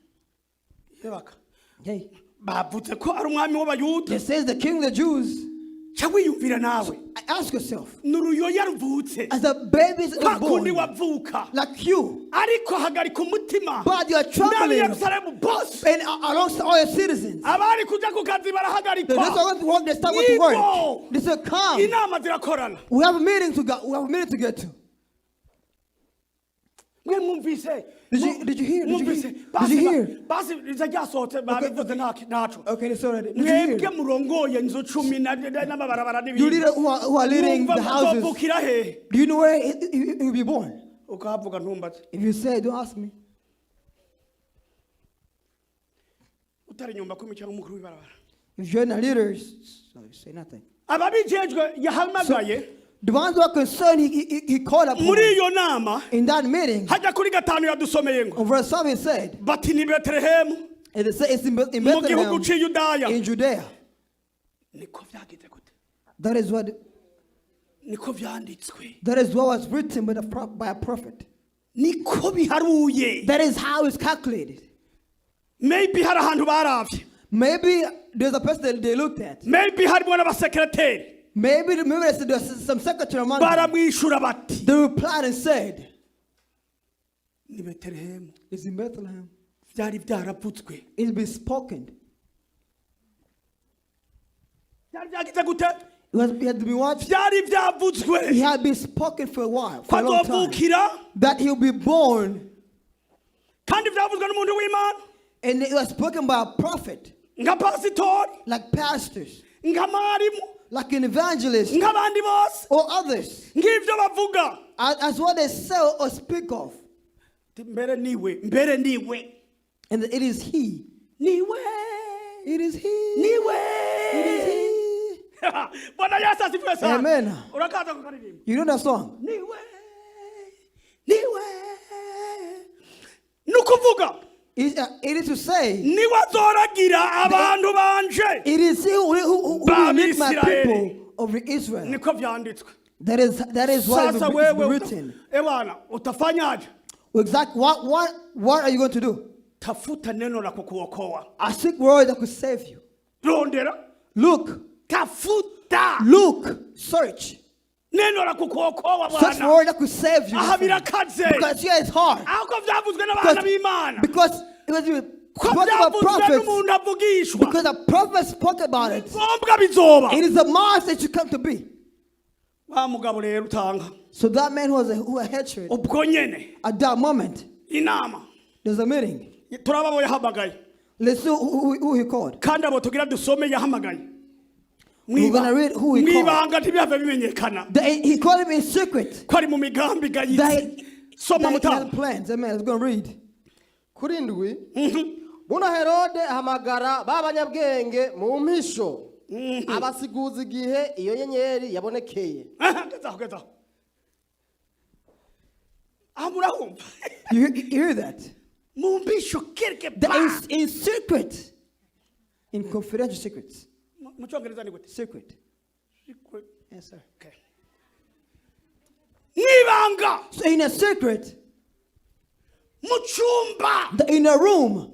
S1: Yebaka.
S2: Okay.
S1: Bavuze ko ari umwami w'Abayuda.
S2: It says the king of the Jews.
S1: Ca wiyumvira nawe.
S2: Ask yourself,
S1: Ni uruyoya ruvutse
S2: as a baby is
S1: kwa kundi
S2: born,
S1: wavuka,
S2: like you,
S1: ariko hagarika umutima
S2: but you are
S1: n'ab'i
S2: trembling,
S1: Yerusalemu bose
S2: and alongside all your citizens.
S1: abari kuja ku kazi
S2: The
S1: barahagarikwa.
S2: rest are going to work, they start going to work. They said, "Come,
S1: Inama zirakorana.
S2: we have a meeting to go, we have a meeting to get to."
S1: Mwe mwumvise?
S2: Did you hear? Did you
S1: Mwumvise?
S2: hear?
S1: Basi
S2: Did you hear?
S1: basi riza ryasohotse babivuze ntaco.
S2: Okay, it's already. Did you
S1: Mwebwe
S2: hear?
S1: murongoye inzu cumi n'amabarabara
S2: You
S1: n'ibindi,
S2: leader who are leading
S1: mwumva
S2: the houses,
S1: muzovukira hehe?
S2: do you know where he will be born?
S1: Ukahavuga ntumbaze.
S2: If you say, don't ask me.
S1: Utari nyumba kumi cyangwa umukuru w'ibarabara.
S2: If you're not leaders, so you say nothing.
S1: Ababijejwe yahamagaye
S2: The ones who are concerned, he called upon.
S1: Muri iyo nama
S2: In that meeting,
S1: hajya kuri gatanu yadusomeye ngo
S2: on verse 7 he said,
S1: bati ni Betelehemu
S2: and it said it's in
S1: mu gihugu
S2: Bethlehem,
S1: cy'i Yudaya.
S2: in Judea.
S1: Niko byagize gute?
S2: That is what
S1: Niko byanditswe.
S2: That is what was written by a prophet.
S1: Niko biharuye.
S2: That is how it's calculated.
S1: Maybe hari ahantu baravye.
S2: Maybe there's a person that they looked at.
S1: Maybe harimo n'abasekereteri.
S2: Maybe there's some secretary among them.
S1: Baramwishura bati
S2: They replied and said,
S1: ni Betelehemu.
S2: "It's in Bethlehem."
S1: Byari byaravutswe.
S2: It's been spoken.
S1: Byari byagize gute?
S2: It had been what?
S1: Byari byavutswe
S2: It had been spoken for a while,
S1: ko
S2: for a long time.
S1: azovukira
S2: That he'll be born,
S1: kandi byavuzwe n'umuntu w'Imana
S2: and it was spoken by a prophet,
S1: nka pasitori
S2: like pastors,
S1: nka mwarimu
S2: like an evangelist,
S1: nk'abandi bose
S2: or others,
S1: nk'ibyo bavuga.
S2: as what they say or speak of.
S1: Ati, mbere niwe mbere niwe
S2: And it is he.
S1: Niwe.
S2: It is he.
S1: Niwe.
S2: It is he.
S1: Bwana Yesu asifiwe sana.
S2: Amen.
S1: Urakaza kukaririmba.
S2: You know that song?
S1: Niwe niwe ni ukuvuga
S2: It is to say,
S1: niwe azoragira abantu banje.
S2: It is he who will lead my
S1: Ba-Israeli.
S2: people of Israel.
S1: Niko vyanditswe.
S2: That is what
S1: Sasa
S2: it's
S1: wewe
S2: written.
S1: Ebana utafanyaje?
S2: Exactly. What are you going to do?
S1: Tafuta neno la kukuokoa.
S2: I seek word that could save you.
S1: Rondera.
S2: Look,
S1: Tafuta
S2: look, search.
S1: Neno la kukuokoa
S2: Search
S1: bwana.
S2: word that could save you, my
S1: Aha
S2: friend.
S1: birakaze.
S2: Because here it's hard.
S1: Ahubwo byavuzwe n'abana
S2: Because,
S1: b'Imana.
S2: because it was
S1: Ko
S2: spoken about
S1: byavuzwe
S2: prophets.
S1: n'umuntu avugishwa.
S2: Because the prophet spoke about it.
S1: Ngombwa bizoba.
S2: It is a must that you come to be.
S1: Wa mugabo rero utanga
S2: So that man who had hatred
S1: ubwo nyene
S2: at that moment,
S1: inama
S2: there's a meeting.
S1: turaba abo yahamagaye.
S2: Let's see who he called.
S1: Kandi abo tugira dusome yahamagaye
S2: We're gonna read who he called.
S1: mwibanga ntibihave bimenyekana
S2: He called him in secret.
S1: ko ari mu migambi
S2: That
S1: igayitse.
S2: he,
S1: Soma
S2: that he
S1: mutama.
S2: had plans. Amen. Let's go and read.
S3: Kuri ndwi buno Herode ahamagara ba banyabwenge mu mpisho abasiguza igihe iyo nyenyeri yabonekeye.
S1: Aha, gezaho gezaho aho murahumva.
S2: You hear that?
S1: Mu mpisho quelque
S2: That
S1: part.
S2: in secret. In confidential secrets.
S1: Mu cyongereza ni gute?
S2: Secret.
S1: Secret.
S2: Yes, sir.
S1: Okay. Mwibanga.
S2: So in a secret,
S1: Mu cyumba.
S2: in a room.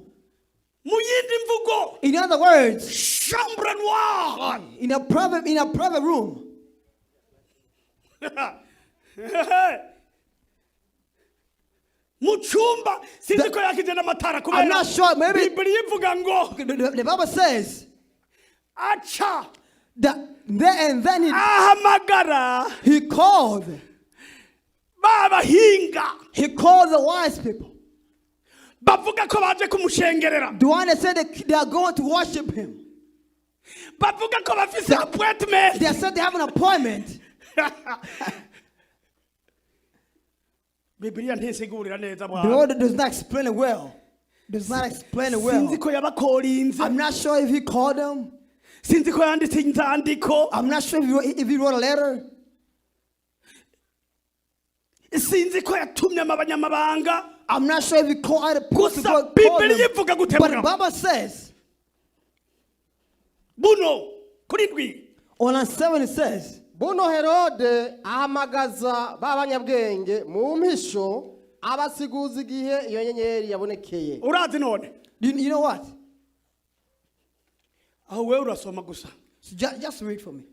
S1: Mu yindi mvugo
S2: In other words,
S1: chambre noire.
S2: in a private room.
S1: Mu cyumba sinzi ko yakije n'amatara
S2: I'm not sure, maybe-
S1: Bibiliya ivuga ngo
S2: The Bible says
S1: aca
S2: that then and then
S1: ahamagara
S2: he called.
S1: babahinga
S2: He called the wise people.
S1: Bavuga ko baje kumushengerera.
S2: The one that said that they are going to worship him.
S1: Bavuga ko bafise appointment.
S2: They said they have an appointment.
S1: Bibiliya ntisigurira neza
S2: The
S1: bwana.
S2: Lord does not explain it well. Does not explain it
S1: Sinzi
S2: well.
S1: ko yabakorinze.
S2: I'm not sure if he called them.
S1: Sinzi ko yanditse inzandiko.
S2: I'm not sure if he wrote a letter.
S1: Sinzi ko yatumye abanyamabanga.
S2: I'm not sure if he called other people to
S1: Gusa
S2: go call them.
S1: Bibiliya ivuga gute
S2: But the
S1: mugabo?
S2: Bible says
S1: Buno kuri ndwi
S2: on line 7 it says,
S3: Buno Herode ahamagaza ba banyabwenge mu mpisho abasiguza igihe iyo nyenyeri yabonekeye.
S1: Urazi none
S2: you know what?
S1: Aho wewe urasoma gusa.
S2: So just read for me.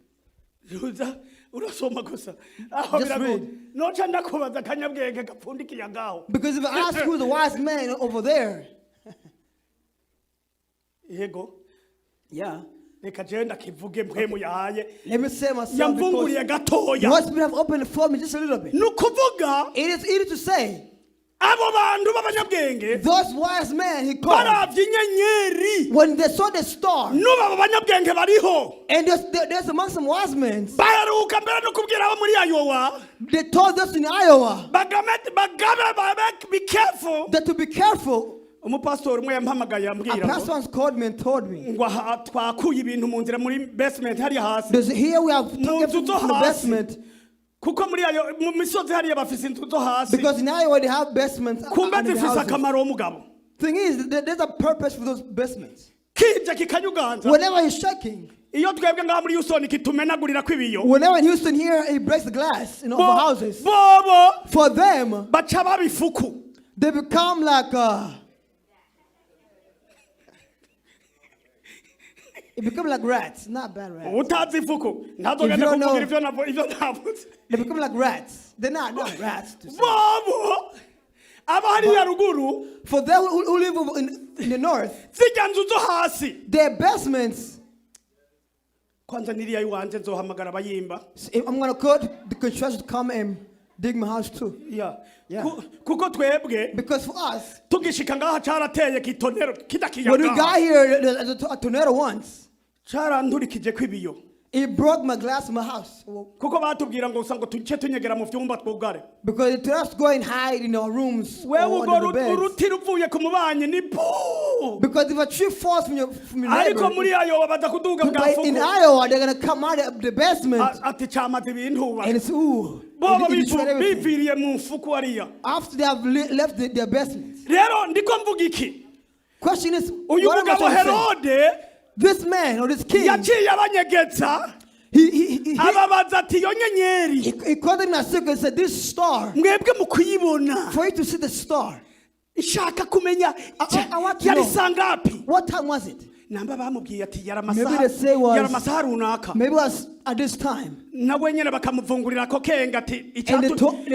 S1: Uza urasoma gusa aho
S2: Just
S1: biragoye.
S2: read.
S1: Noca ndakubaza akanyabwenge gapfundikiye ngaho.
S2: Because if I ask who's the wise man over there,
S1: Yego.
S2: Yeah.
S1: Reka jewe ndakivuge mpwemu yahaye
S2: Let me say myself. Because
S1: yamvunguriye
S2: the
S1: gatoya.
S2: Holy Spirit have opened it for me just a little bit.
S1: Ni ukuvuga
S2: It is easy to say,
S1: abo bantu b'abanyabwenge
S2: those wise men he called,
S1: baravye inyenyeri
S2: when they saw the star,
S1: n'ubu abo banyabwenge bariho
S2: and there's among some wise men,
S1: baheruka mbere no kubwira abo muri Ayowa
S2: they told us in Iowa
S1: bagame bagabe babe be careful.
S2: That to be careful.
S1: Umupasitori umwe yampamagaye
S2: A
S1: ambwira ngo
S2: pastor once called me and told me,
S1: ngo aha twakuye ibintu mu nzira muri basement hariya hasi
S2: There's, here we have
S1: mu
S2: taken
S1: nzu zo
S2: from the
S1: hasi
S2: basement,
S1: kuko muri ayo mu misozi hariya bafise inzu zo hasi
S2: because in Iowa they have basements
S1: kumbe
S2: under the
S1: zifise
S2: houses.
S1: akamaro w'umugabo.
S2: Thing is, there's a purpose for those basements.
S1: Kije kikanyuganza
S2: Whenever he's shaking,
S1: iyo twebwe ngaha muri Houston kitumenagurira kw'ibiyo
S2: whenever in Houston here he breaks the glass in our houses.
S1: Bobo
S2: For them,
S1: baca babifuku.
S2: they become like It become like rats, not bad rats.
S1: Utazi ifuku ntazogenda
S2: If you don't
S1: kuvugira
S2: know-
S1: ivyo navuze.
S2: They become like rats. They're not rats to say.
S1: Bobo aba hariya ruguru,
S2: For them who live over in the north,
S1: zirya nzu zo hasi,
S2: their basements.
S1: Kwanza niriya iwanje nzohamagara abayimba.
S2: So I'm gonna call the construction to come and dig my house too.
S1: Yeah.
S2: Yeah.
S1: Kuko twebwe
S2: Because for us,
S1: tugishika ngaha carateye kitonero kirya
S2: when we
S1: kiyaga
S2: got here, a tornado once,
S1: caranturikije kw'ibiyo.
S2: It broke my glass in my house.
S1: Kuko batubwira ngo gusa ngo tuce tunyegera mu vyumba twugare.
S2: Because it told us to go and hide in our rooms
S1: Wewe
S2: or
S1: urwo
S2: under the beds.
S1: Uruti ruvuye ku mubanyi ni pu.
S2: Because if a tree falls from your
S1: Ariko
S2: neighbor,
S1: muri ayo baza kuduga bwa
S2: but in
S1: fuku.
S2: Iowa, they're gonna come out of the basement
S1: Ati cyamaze ibintu
S2: and it's ooh.
S1: Bobo
S2: It destroyed everything.
S1: biviriye mu mfuku hariya.
S2: After they have left their basement.
S1: Rero ndiko mvuga iki?
S2: Question is,
S1: Uyu
S2: what am I
S1: mugabo
S2: trying to say?
S1: Herode
S2: This man or this king,
S1: yaciye abanyegetsa,
S2: he
S1: ababaza ati iyo nyenyeri
S2: he called them in a secret and said, "This star,
S1: mwebwe mu kuyibona,
S2: for you to see the star,
S1: nshaka kumenya
S2: I want to
S1: yari
S2: know.
S1: sangapi?"
S2: What time was it?
S1: Namba bamubwiye ati yari
S2: Maybe
S1: amasaha
S2: they say was-
S1: yari amasaha runaka.
S2: Maybe it was at this time.
S1: Nawe nyine bakamuvungurira ko kenga ati
S2: And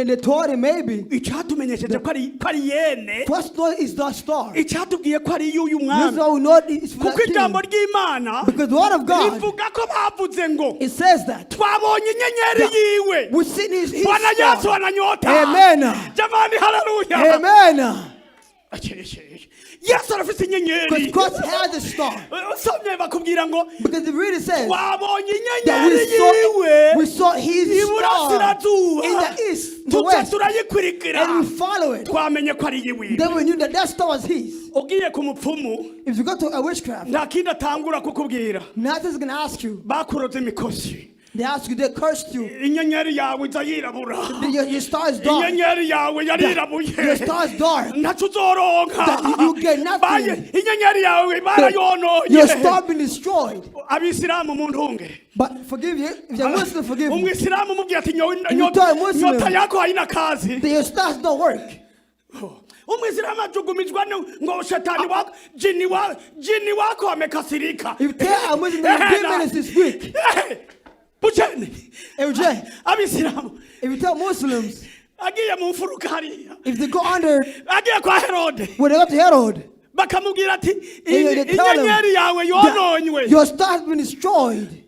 S2: they told him maybe,
S1: icyatumenyesheje ko ari yene,
S2: first know is the star.
S1: icyatubwiye ko ari y'uyu
S2: This is
S1: mwami,
S2: how we know it's for
S1: kuko
S2: that king.
S1: ijambo ry'Imana
S2: Because the word of God,
S1: rivuga ko bavuze ngo
S2: it says that
S1: twabonye inyenyeri yiwe.
S2: we seen his
S1: Bwana Yesu
S2: star.
S1: ananyota.
S2: Amen.
S1: Jamani, haleluya.
S2: Amen.
S1: Yesu arafite inyenyeri.
S2: Because God has a star.
S1: Usomye bakubwira ngo
S2: Because the reader says
S1: twabonye
S2: that
S1: inyenyeri yiwe
S2: we saw his star
S1: iburasirazuba,
S2: in the east, the
S1: tuca
S2: west,
S1: turayikurikira,
S2: and we follow it.
S1: twamenye ko ari iyiwe.
S2: Then we knew that that star was his.
S1: Ugiye ku mupfumu,
S2: If you go to a witchcraft,
S1: nta kindi atangura kukubwira.
S2: nothing's gonna ask you.
S1: Bakuroze imikosi.
S2: They ask you, they cursed you.
S1: Inyenyeri yawe iza yirabura.
S2: Your star is dark.
S1: Inyenyeri yawe yarirabuye.
S2: Your star is dark.
S1: Ntacyo uzoronka.
S2: That you get nothing.
S1: Inyenyeri yawe barayononye.
S2: Your star been destroyed.
S1: Abisilamu mu ntunge.
S2: But forgive you, if you're Muslim, forgive me.
S1: Umwisilamu umubwiye ati
S2: You tell a Muslim-
S1: nyota yako haina kazi.
S2: That your stars don't work.
S1: Umwisilamu ajugumizwa ngo shetani wako, jini wako amekasirika.
S2: If you tell a Muslim that your demon is this weak,
S1: Bucene
S2: LJ,
S1: abisilamu
S2: if you tell Muslims,
S1: agiye mu mfuruka hariya,
S2: if they go under,
S1: agiye kwa Herode,
S2: when they go to Herod,
S1: bakamubwira ati
S2: and they tell them
S1: inyenyeri yawe yononywe,
S2: that your star has been destroyed.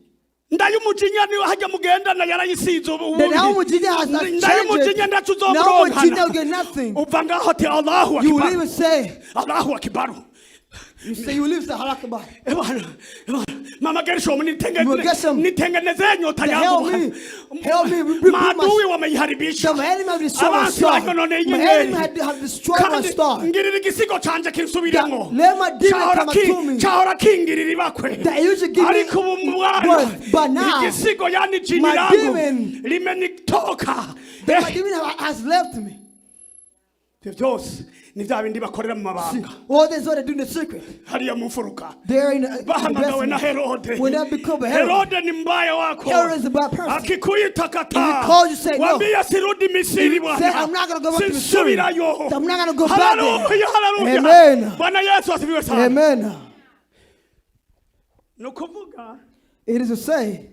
S1: Ndayumujinya niwe hajya mugendana yarayisize ubu.
S2: Then how much has changed it?
S1: Ndayumujinya ndacu
S2: Now much
S1: uzomuronkana.
S2: will get nothing.
S1: Uva ngaho ati Allahu
S2: You will
S1: akbar.
S2: even say,
S1: Allahu akbar.
S2: you say you live the halakaba.
S1: Eh bwana, eh bwana. Mama Gershom,
S2: You will get some-
S1: nitengeneze nyota
S2: To
S1: yangu.
S2: help me, help me rebuild my
S1: Maadui wameiharibisha.
S2: Some enemy have destroyed my
S1: Abansi
S2: star.
S1: bayonone
S2: My
S1: inyenyeri.
S2: enemy have destroyed my
S1: Kandi
S2: star.
S1: ngirira igisigo canje kinsubiremo.
S2: That let my demon
S1: Cahora
S2: come to me.
S1: Cahora kingirira ibakwe.
S2: That used to give me
S1: Ariko ubu mwana,
S2: birth, but now,
S1: igisigo yani jini
S2: my
S1: langu
S2: demon-
S1: limenitoka.
S2: That my demon has left me.
S1: Ivyo byose ni bya bindi bakorera mu
S2: See,
S1: mabanga
S2: all this what they do in the secret.
S1: hariya mu mfuruka.
S2: They're in the
S1: Bahamagawe na
S2: basement.
S1: Herode.
S2: When that become a Herod,
S1: Herode ni mbaya wako.
S2: Herod is a bad person.
S1: Akikuita kataa.
S2: If he calls you, say no.
S1: Wambia sirudi Misiri bwana.
S2: Say, "I'm not gonna go back to Missouri.
S1: Sisubirayo.
S2: I'm not gonna go back there."
S1: Hallelujah, hallelujah.
S2: Amen.
S1: Bwana Yesu asifiwe sana.
S2: Amen.
S1: Ni ukuvuga
S2: It is to say,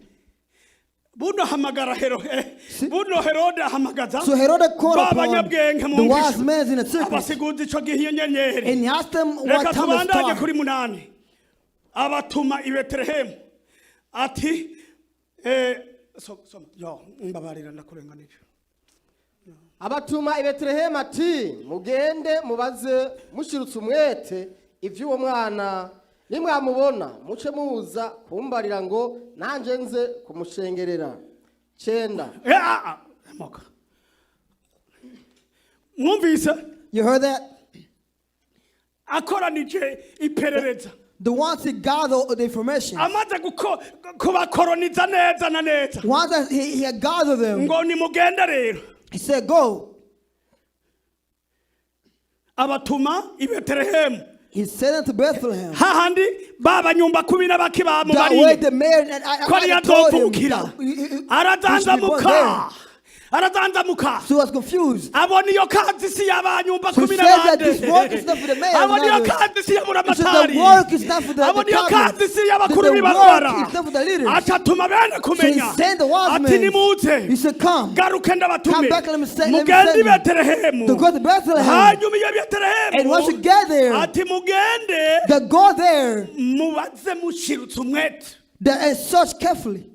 S1: buno hamagara buno Herode ahamagaza
S2: so Herod called
S1: ba
S2: upon
S1: banyabwenge mu
S2: the wise
S1: ngisho.
S2: men in the secret
S1: Abasiguzi ico gihe iyo nyenyeri.
S2: and he asked them
S1: Reka
S2: what time the
S1: tubandanye
S2: star.
S1: kuri 8. Abatuma i Betelehemu ati soma yo, mbabarira ndakurenganije.
S3: Abatuma i Betelehemu ati mugende mubaze mushirutse umwete iby'uwo mwana, nimwamubona muce muza kumbarira ngo nanjye nze kumushengerera. 9.
S1: Ah, ah, moka mwumvise.
S2: You heard that?
S1: Akoranije iperereza,
S2: The ones he gathered the information.
S1: Amaze kubakoroniza neza na neza,
S2: Once that he had gathered them,
S1: ngo nimugende rero.
S2: He said, "Go."
S1: Abatuma i Betelehemu,
S2: He sent them to Bethlehem.
S1: Hahandi baba nyumba kumi n'abaki
S2: That way
S1: bamubariye
S2: the mayor and
S1: ko
S2: I
S1: ariyo
S2: told him
S1: azovukira.
S2: that he should be born
S1: Arazanzamuka,
S2: there.
S1: Arazanzamuka.
S2: So he was confused.
S1: Abona iyo kazi si y'abanyumba
S2: So he
S1: kumi
S2: said that
S1: n'abandi.
S2: this work is not for the mayor.
S1: Abona iyo
S2: and others.
S1: kazi si
S2: He said
S1: y'aburamatari.
S2: the work is not for the
S1: Abona iyo
S2: cabinet.
S1: kazi si
S2: That
S1: y'abakuru
S2: the
S1: b'ibarabara.
S2: work is not for the leaders.
S1: Acatuma bene
S2: So he
S1: kumenya.
S2: sent the wise
S1: Ati
S2: men.
S1: nimuze.
S2: He said, come.
S1: Garuke ndabatume.
S2: Come back, let me send- let me
S1: Mugende
S2: send
S1: i
S2: you.
S1: Betelehemu.
S2: To go to Bethlehem.
S1: Hanyuma iyo Betelehemu.
S2: And once you get there,
S1: Ati mugende
S2: the go there
S1: mubaze mushirutse umwete.
S2: and search carefully.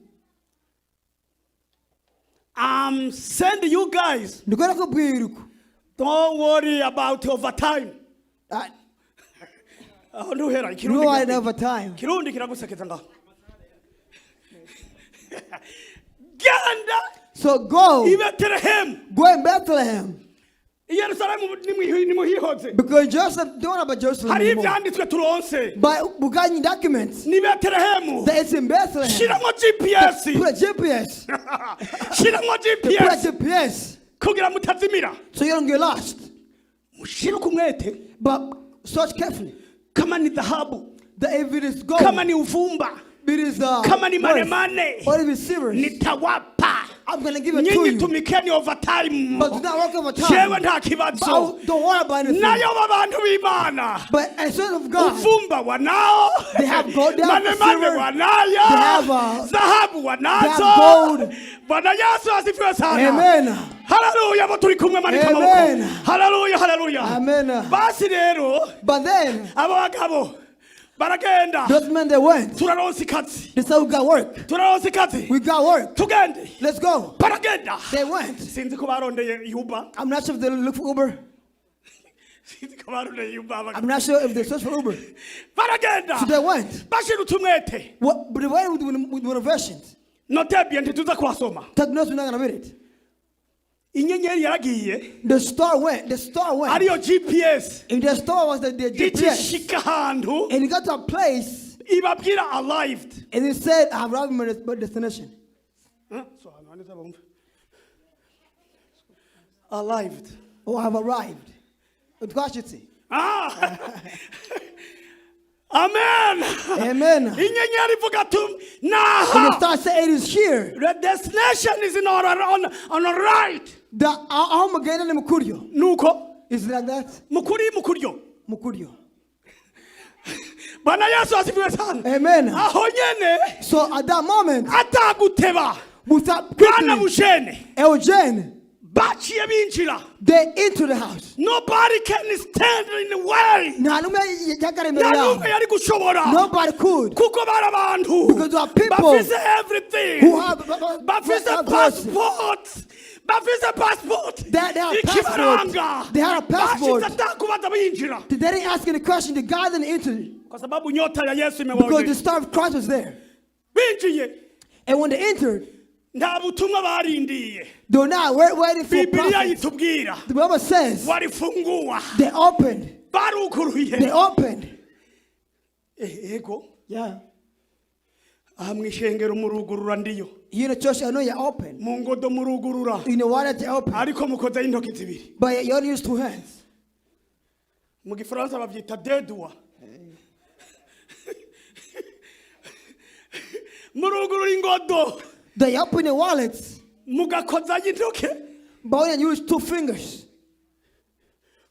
S1: I'm send you guys.
S2: Ndikora kubwira uko.
S1: Don't worry about overtime.
S2: Ah,
S1: Aho ntuhera ikirundi.
S2: No, I never time.
S1: Kirundi kiragusekeza ngaho. Genda
S2: So go,
S1: i Betelehemu.
S2: go in Bethlehem.
S1: I Yerusalemu nimuhihoze.
S2: Because Joseph don't know about Jerusalem
S1: Hariho
S2: anymore.
S1: ibyanditswe turonse.
S2: But we got new documents
S1: Ni Betelehemu.
S2: that it's in Bethlehem.
S1: Shiramo GPS.
S2: Put a GPS.
S1: Shiramo
S2: Put a
S1: GPS
S2: GPS
S1: kugira mutazimira.
S2: so you don't get lost.
S1: Mushirike umwete.
S2: But search carefully.
S1: Kama ni dhahabu,
S2: That if it is gold,
S1: kama ni uvumba,
S2: it is
S1: kama ni
S2: worth,
S1: manemane,
S2: or if it's silver,
S1: nitawapa.
S2: I'm gonna give it to
S1: Nyinyi
S2: you.
S1: tumikeni overtime.
S2: But do not work overtime.
S1: Jewe nta
S2: But
S1: kibazo.
S2: don't worry about anything.
S1: Nayo babantu b'Imana.
S2: But as sons of God,
S1: Uvumba wanao.
S2: They have gold, they have
S1: Manemane
S2: silver,
S1: wanayo.
S2: they have,
S1: Dhahabu wanazo.
S2: they have gold.
S1: Bwana Yesu asifiwe sana.
S2: Amen.
S1: Haleluya, abo turi kumwe manika
S2: Amen.
S1: amaboko. Haleluya, haleluya.
S2: Amen.
S1: Basi rero
S2: But then
S1: abo bagabo baragenda.
S2: those men they went.
S1: Turaronsa ikazi.
S2: They said we got work.
S1: Turaronsa ikazi.
S2: We got work.
S1: Tugende.
S2: Let's go.
S1: Baragenda.
S2: They went.
S1: Sinzi ko barondeye Uber.
S2: I'm not sure if they look for Uber.
S1: Sinzi ko barondeye Uber.
S2: I'm not sure if they search for Uber.
S1: Baragenda.
S2: So they went.
S1: Bashirutse umwete.
S2: What, but they went with motivations.
S1: Notebye ntituza kuhasoma.
S2: Take notes, we're not gonna read it.
S1: Inyenyeri yaragiye.
S2: The star went. The star went.
S1: Ariyo GPS.
S2: And the star was the GPS.
S1: Igishika ahantu
S2: And he got to a place
S1: ibabwira arrived.
S2: and he said, I have arrived at my destination.
S1: Huh? Sobanura neza bumve. Arrived.
S2: Oh, I have arrived. Twashitse.
S1: Ah. Amen.
S2: Amen.
S1: Inyenyeri ivuga ati
S2: And the
S1: naha.
S2: star said, it is here.
S1: The destination is in our, on our right.
S2: The aho mugenda ni mukuryo.
S1: Nuko
S2: Is it like that?
S1: mukuri mukuryo.
S2: Mukuryo.
S1: Bwana Yesu asifiwe sana.
S2: Amen.
S1: Aho nyene
S2: So at that moment,
S1: ataguteba
S2: without
S1: Bwana
S2: quickly,
S1: Bushene
S2: Eugene,
S1: baciye binjira.
S2: they into the house.
S1: Nobody can stand in the way.
S2: Nta n'umwe yagara imbere
S1: Nta
S2: yabo.
S1: n'umwe yari gushobora.
S2: Nobody could.
S1: Kuko bari abantu
S2: Because there are people
S1: bafise everything.
S2: who have-
S1: Bafise
S2: have mercy.
S1: passport. Bafise passport.
S2: They have
S1: Ikibaranga.
S2: passport. They had a passport.
S1: Bashize atakubaza binjira.
S2: They didn't ask any question. The guy didn't enter
S1: Kwa sababu nyota ya Yesu
S2: because the
S1: imewaonyesha.
S2: star of Christ was there.
S1: Binjiye.
S2: And when they entered,
S1: Nta butumwa barindiye.
S2: they were not waiting for
S1: Bibiliya
S2: prophets.
S1: itubwira.
S2: The Bible says
S1: Warifungua.
S2: they opened.
S1: Baruguruye.
S2: They opened.
S1: Ego.
S2: Yeah.
S1: Aha mwishengero murugurura ndiyo.
S2: You in the church, I know you're open.
S1: Mu ngodo murugurura.
S2: In the wallet, you're open.
S1: Ariko mukozaho intoki zibiri.
S2: But you only use two hands.
S1: Mu gifaransa babyita dedua. Murugurura ingodo.
S2: They open your wallets,
S1: Mugakozaho intoki.
S2: but only use two fingers.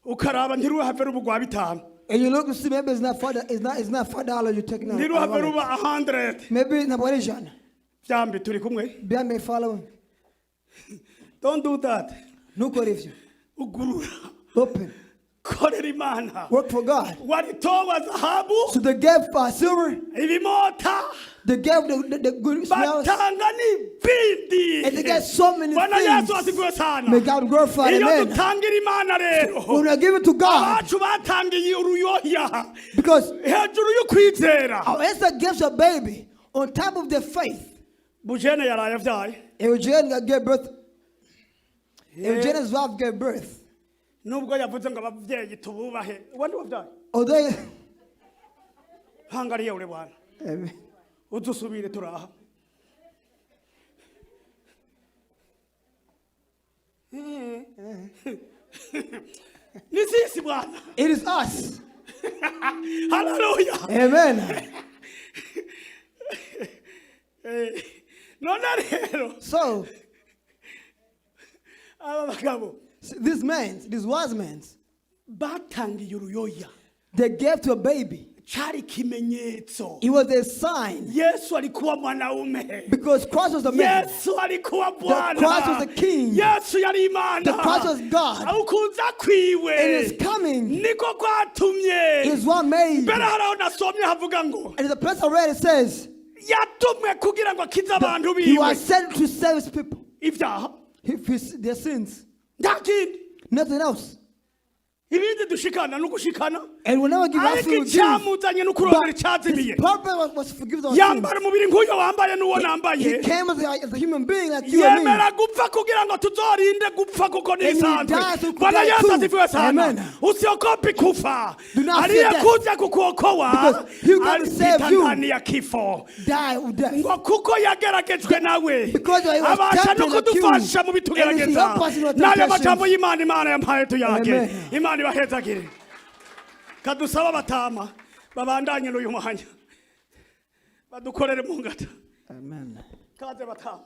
S1: Ukaraba ntiruhave ruba ugwa bitanu.
S2: And you look to see maybe it's not $4, it's not $4 you take now.
S1: Ntiruhave ruba 100.
S2: Maybe it's not ijana.
S1: Byambi turi kumwe.
S2: Behind me following.
S1: Don't do that.
S2: Ntukore ivyo.
S1: Ugurura.
S2: Open.
S1: Korera Imana.
S2: Work for God.
S1: Walitoa dhahabu,
S2: So they gave silver,
S1: ibimota,
S2: they gave the good smells,
S1: batanga n'ibindi.
S2: and they got so many
S1: Bwana Yesu
S2: things.
S1: asifiwe sana.
S2: May God glorify.
S1: Iyo
S2: Amen.
S1: dutangira Imana rero,
S2: When we give it to God,
S1: abacu batangiye uruyoya
S2: because
S1: hejuru y'ukwizera.
S2: our ancestor gives a baby on top of their faith.
S1: Bujene yaraye avyaye.
S2: Eugene gave birth. Eugene's wife gave birth.
S1: Nubwo yavuze ngo abavyeyi tububahe. Uwo ndi wavyaye.
S2: Although,
S1: Hangariye ure bwana.
S2: Amen.
S1: Udusubire turaha. Ni sisi bwana.
S2: It is us.
S1: Haleluya.
S2: Amen.
S1: None rero
S2: So,
S1: Aba bagabo
S2: These men, these wise men,
S1: batangiye uruyoya.
S2: They gave to a baby.
S1: Cyari ikimenyetso.
S2: It was a sign
S1: Yesu alikuwa mwanaume.
S2: Because Christ was a man.
S1: Yesu alikuwa Bwana.
S2: Christ was the king.
S1: Yesu yari Imana.
S2: The Christ was God.
S1: Ukuza kwiwe
S2: And his coming
S1: niko kwatumye.
S2: is what made.
S1: Mbere hari aho nasomye havuga ngo
S2: And the place I read, it says
S1: yatumwe kugira ngo akize abantu
S2: he
S1: biwe
S2: was sent to save his people,
S1: ibyaha.
S2: Their sins,
S1: Nta kindi.
S2: Nothing else.
S1: Ibindi dushikana no gushikana.
S2: And we'll never give us,
S1: Ariko
S2: we will give.
S1: icyamuzanye no kurondera
S2: But
S1: icyazimiye.
S2: his purpose was to forgive our sins.
S1: Yambara umubiri nk'uyo wambaye n'uwo nambaye.
S2: He came as a human being like you and me.
S1: Yemera gupfa kugira ngo tuzorinde gupfa kuko
S2: And he
S1: nisanzwe.
S2: died so we could
S1: Bwana
S2: die
S1: Yesu
S2: too.
S1: asifiwe sana.
S2: Amen.
S1: Usiogope kufa.
S2: Do not fear death.
S1: Aliyekuja kukuokoa
S2: Because he come to save
S1: alipita
S2: you.
S1: Ndani ya kifo.
S2: Die of death.
S1: Ngo kuko yageragejwe nawe
S2: Because he was
S1: abasha
S2: tempted
S1: no
S2: like you.
S1: kudufasha mu
S2: And he
S1: bitugerageza.
S2: help us in our
S1: N'ayo
S2: temptations.
S1: majambo y'Imana Imana yampaye tuyage.
S2: Amen.
S1: Imana ibahezagire. Kadusaba batama babandanye n'uyu mwanya badukorere mu ngata.
S2: Amen.
S1: Kaze batama.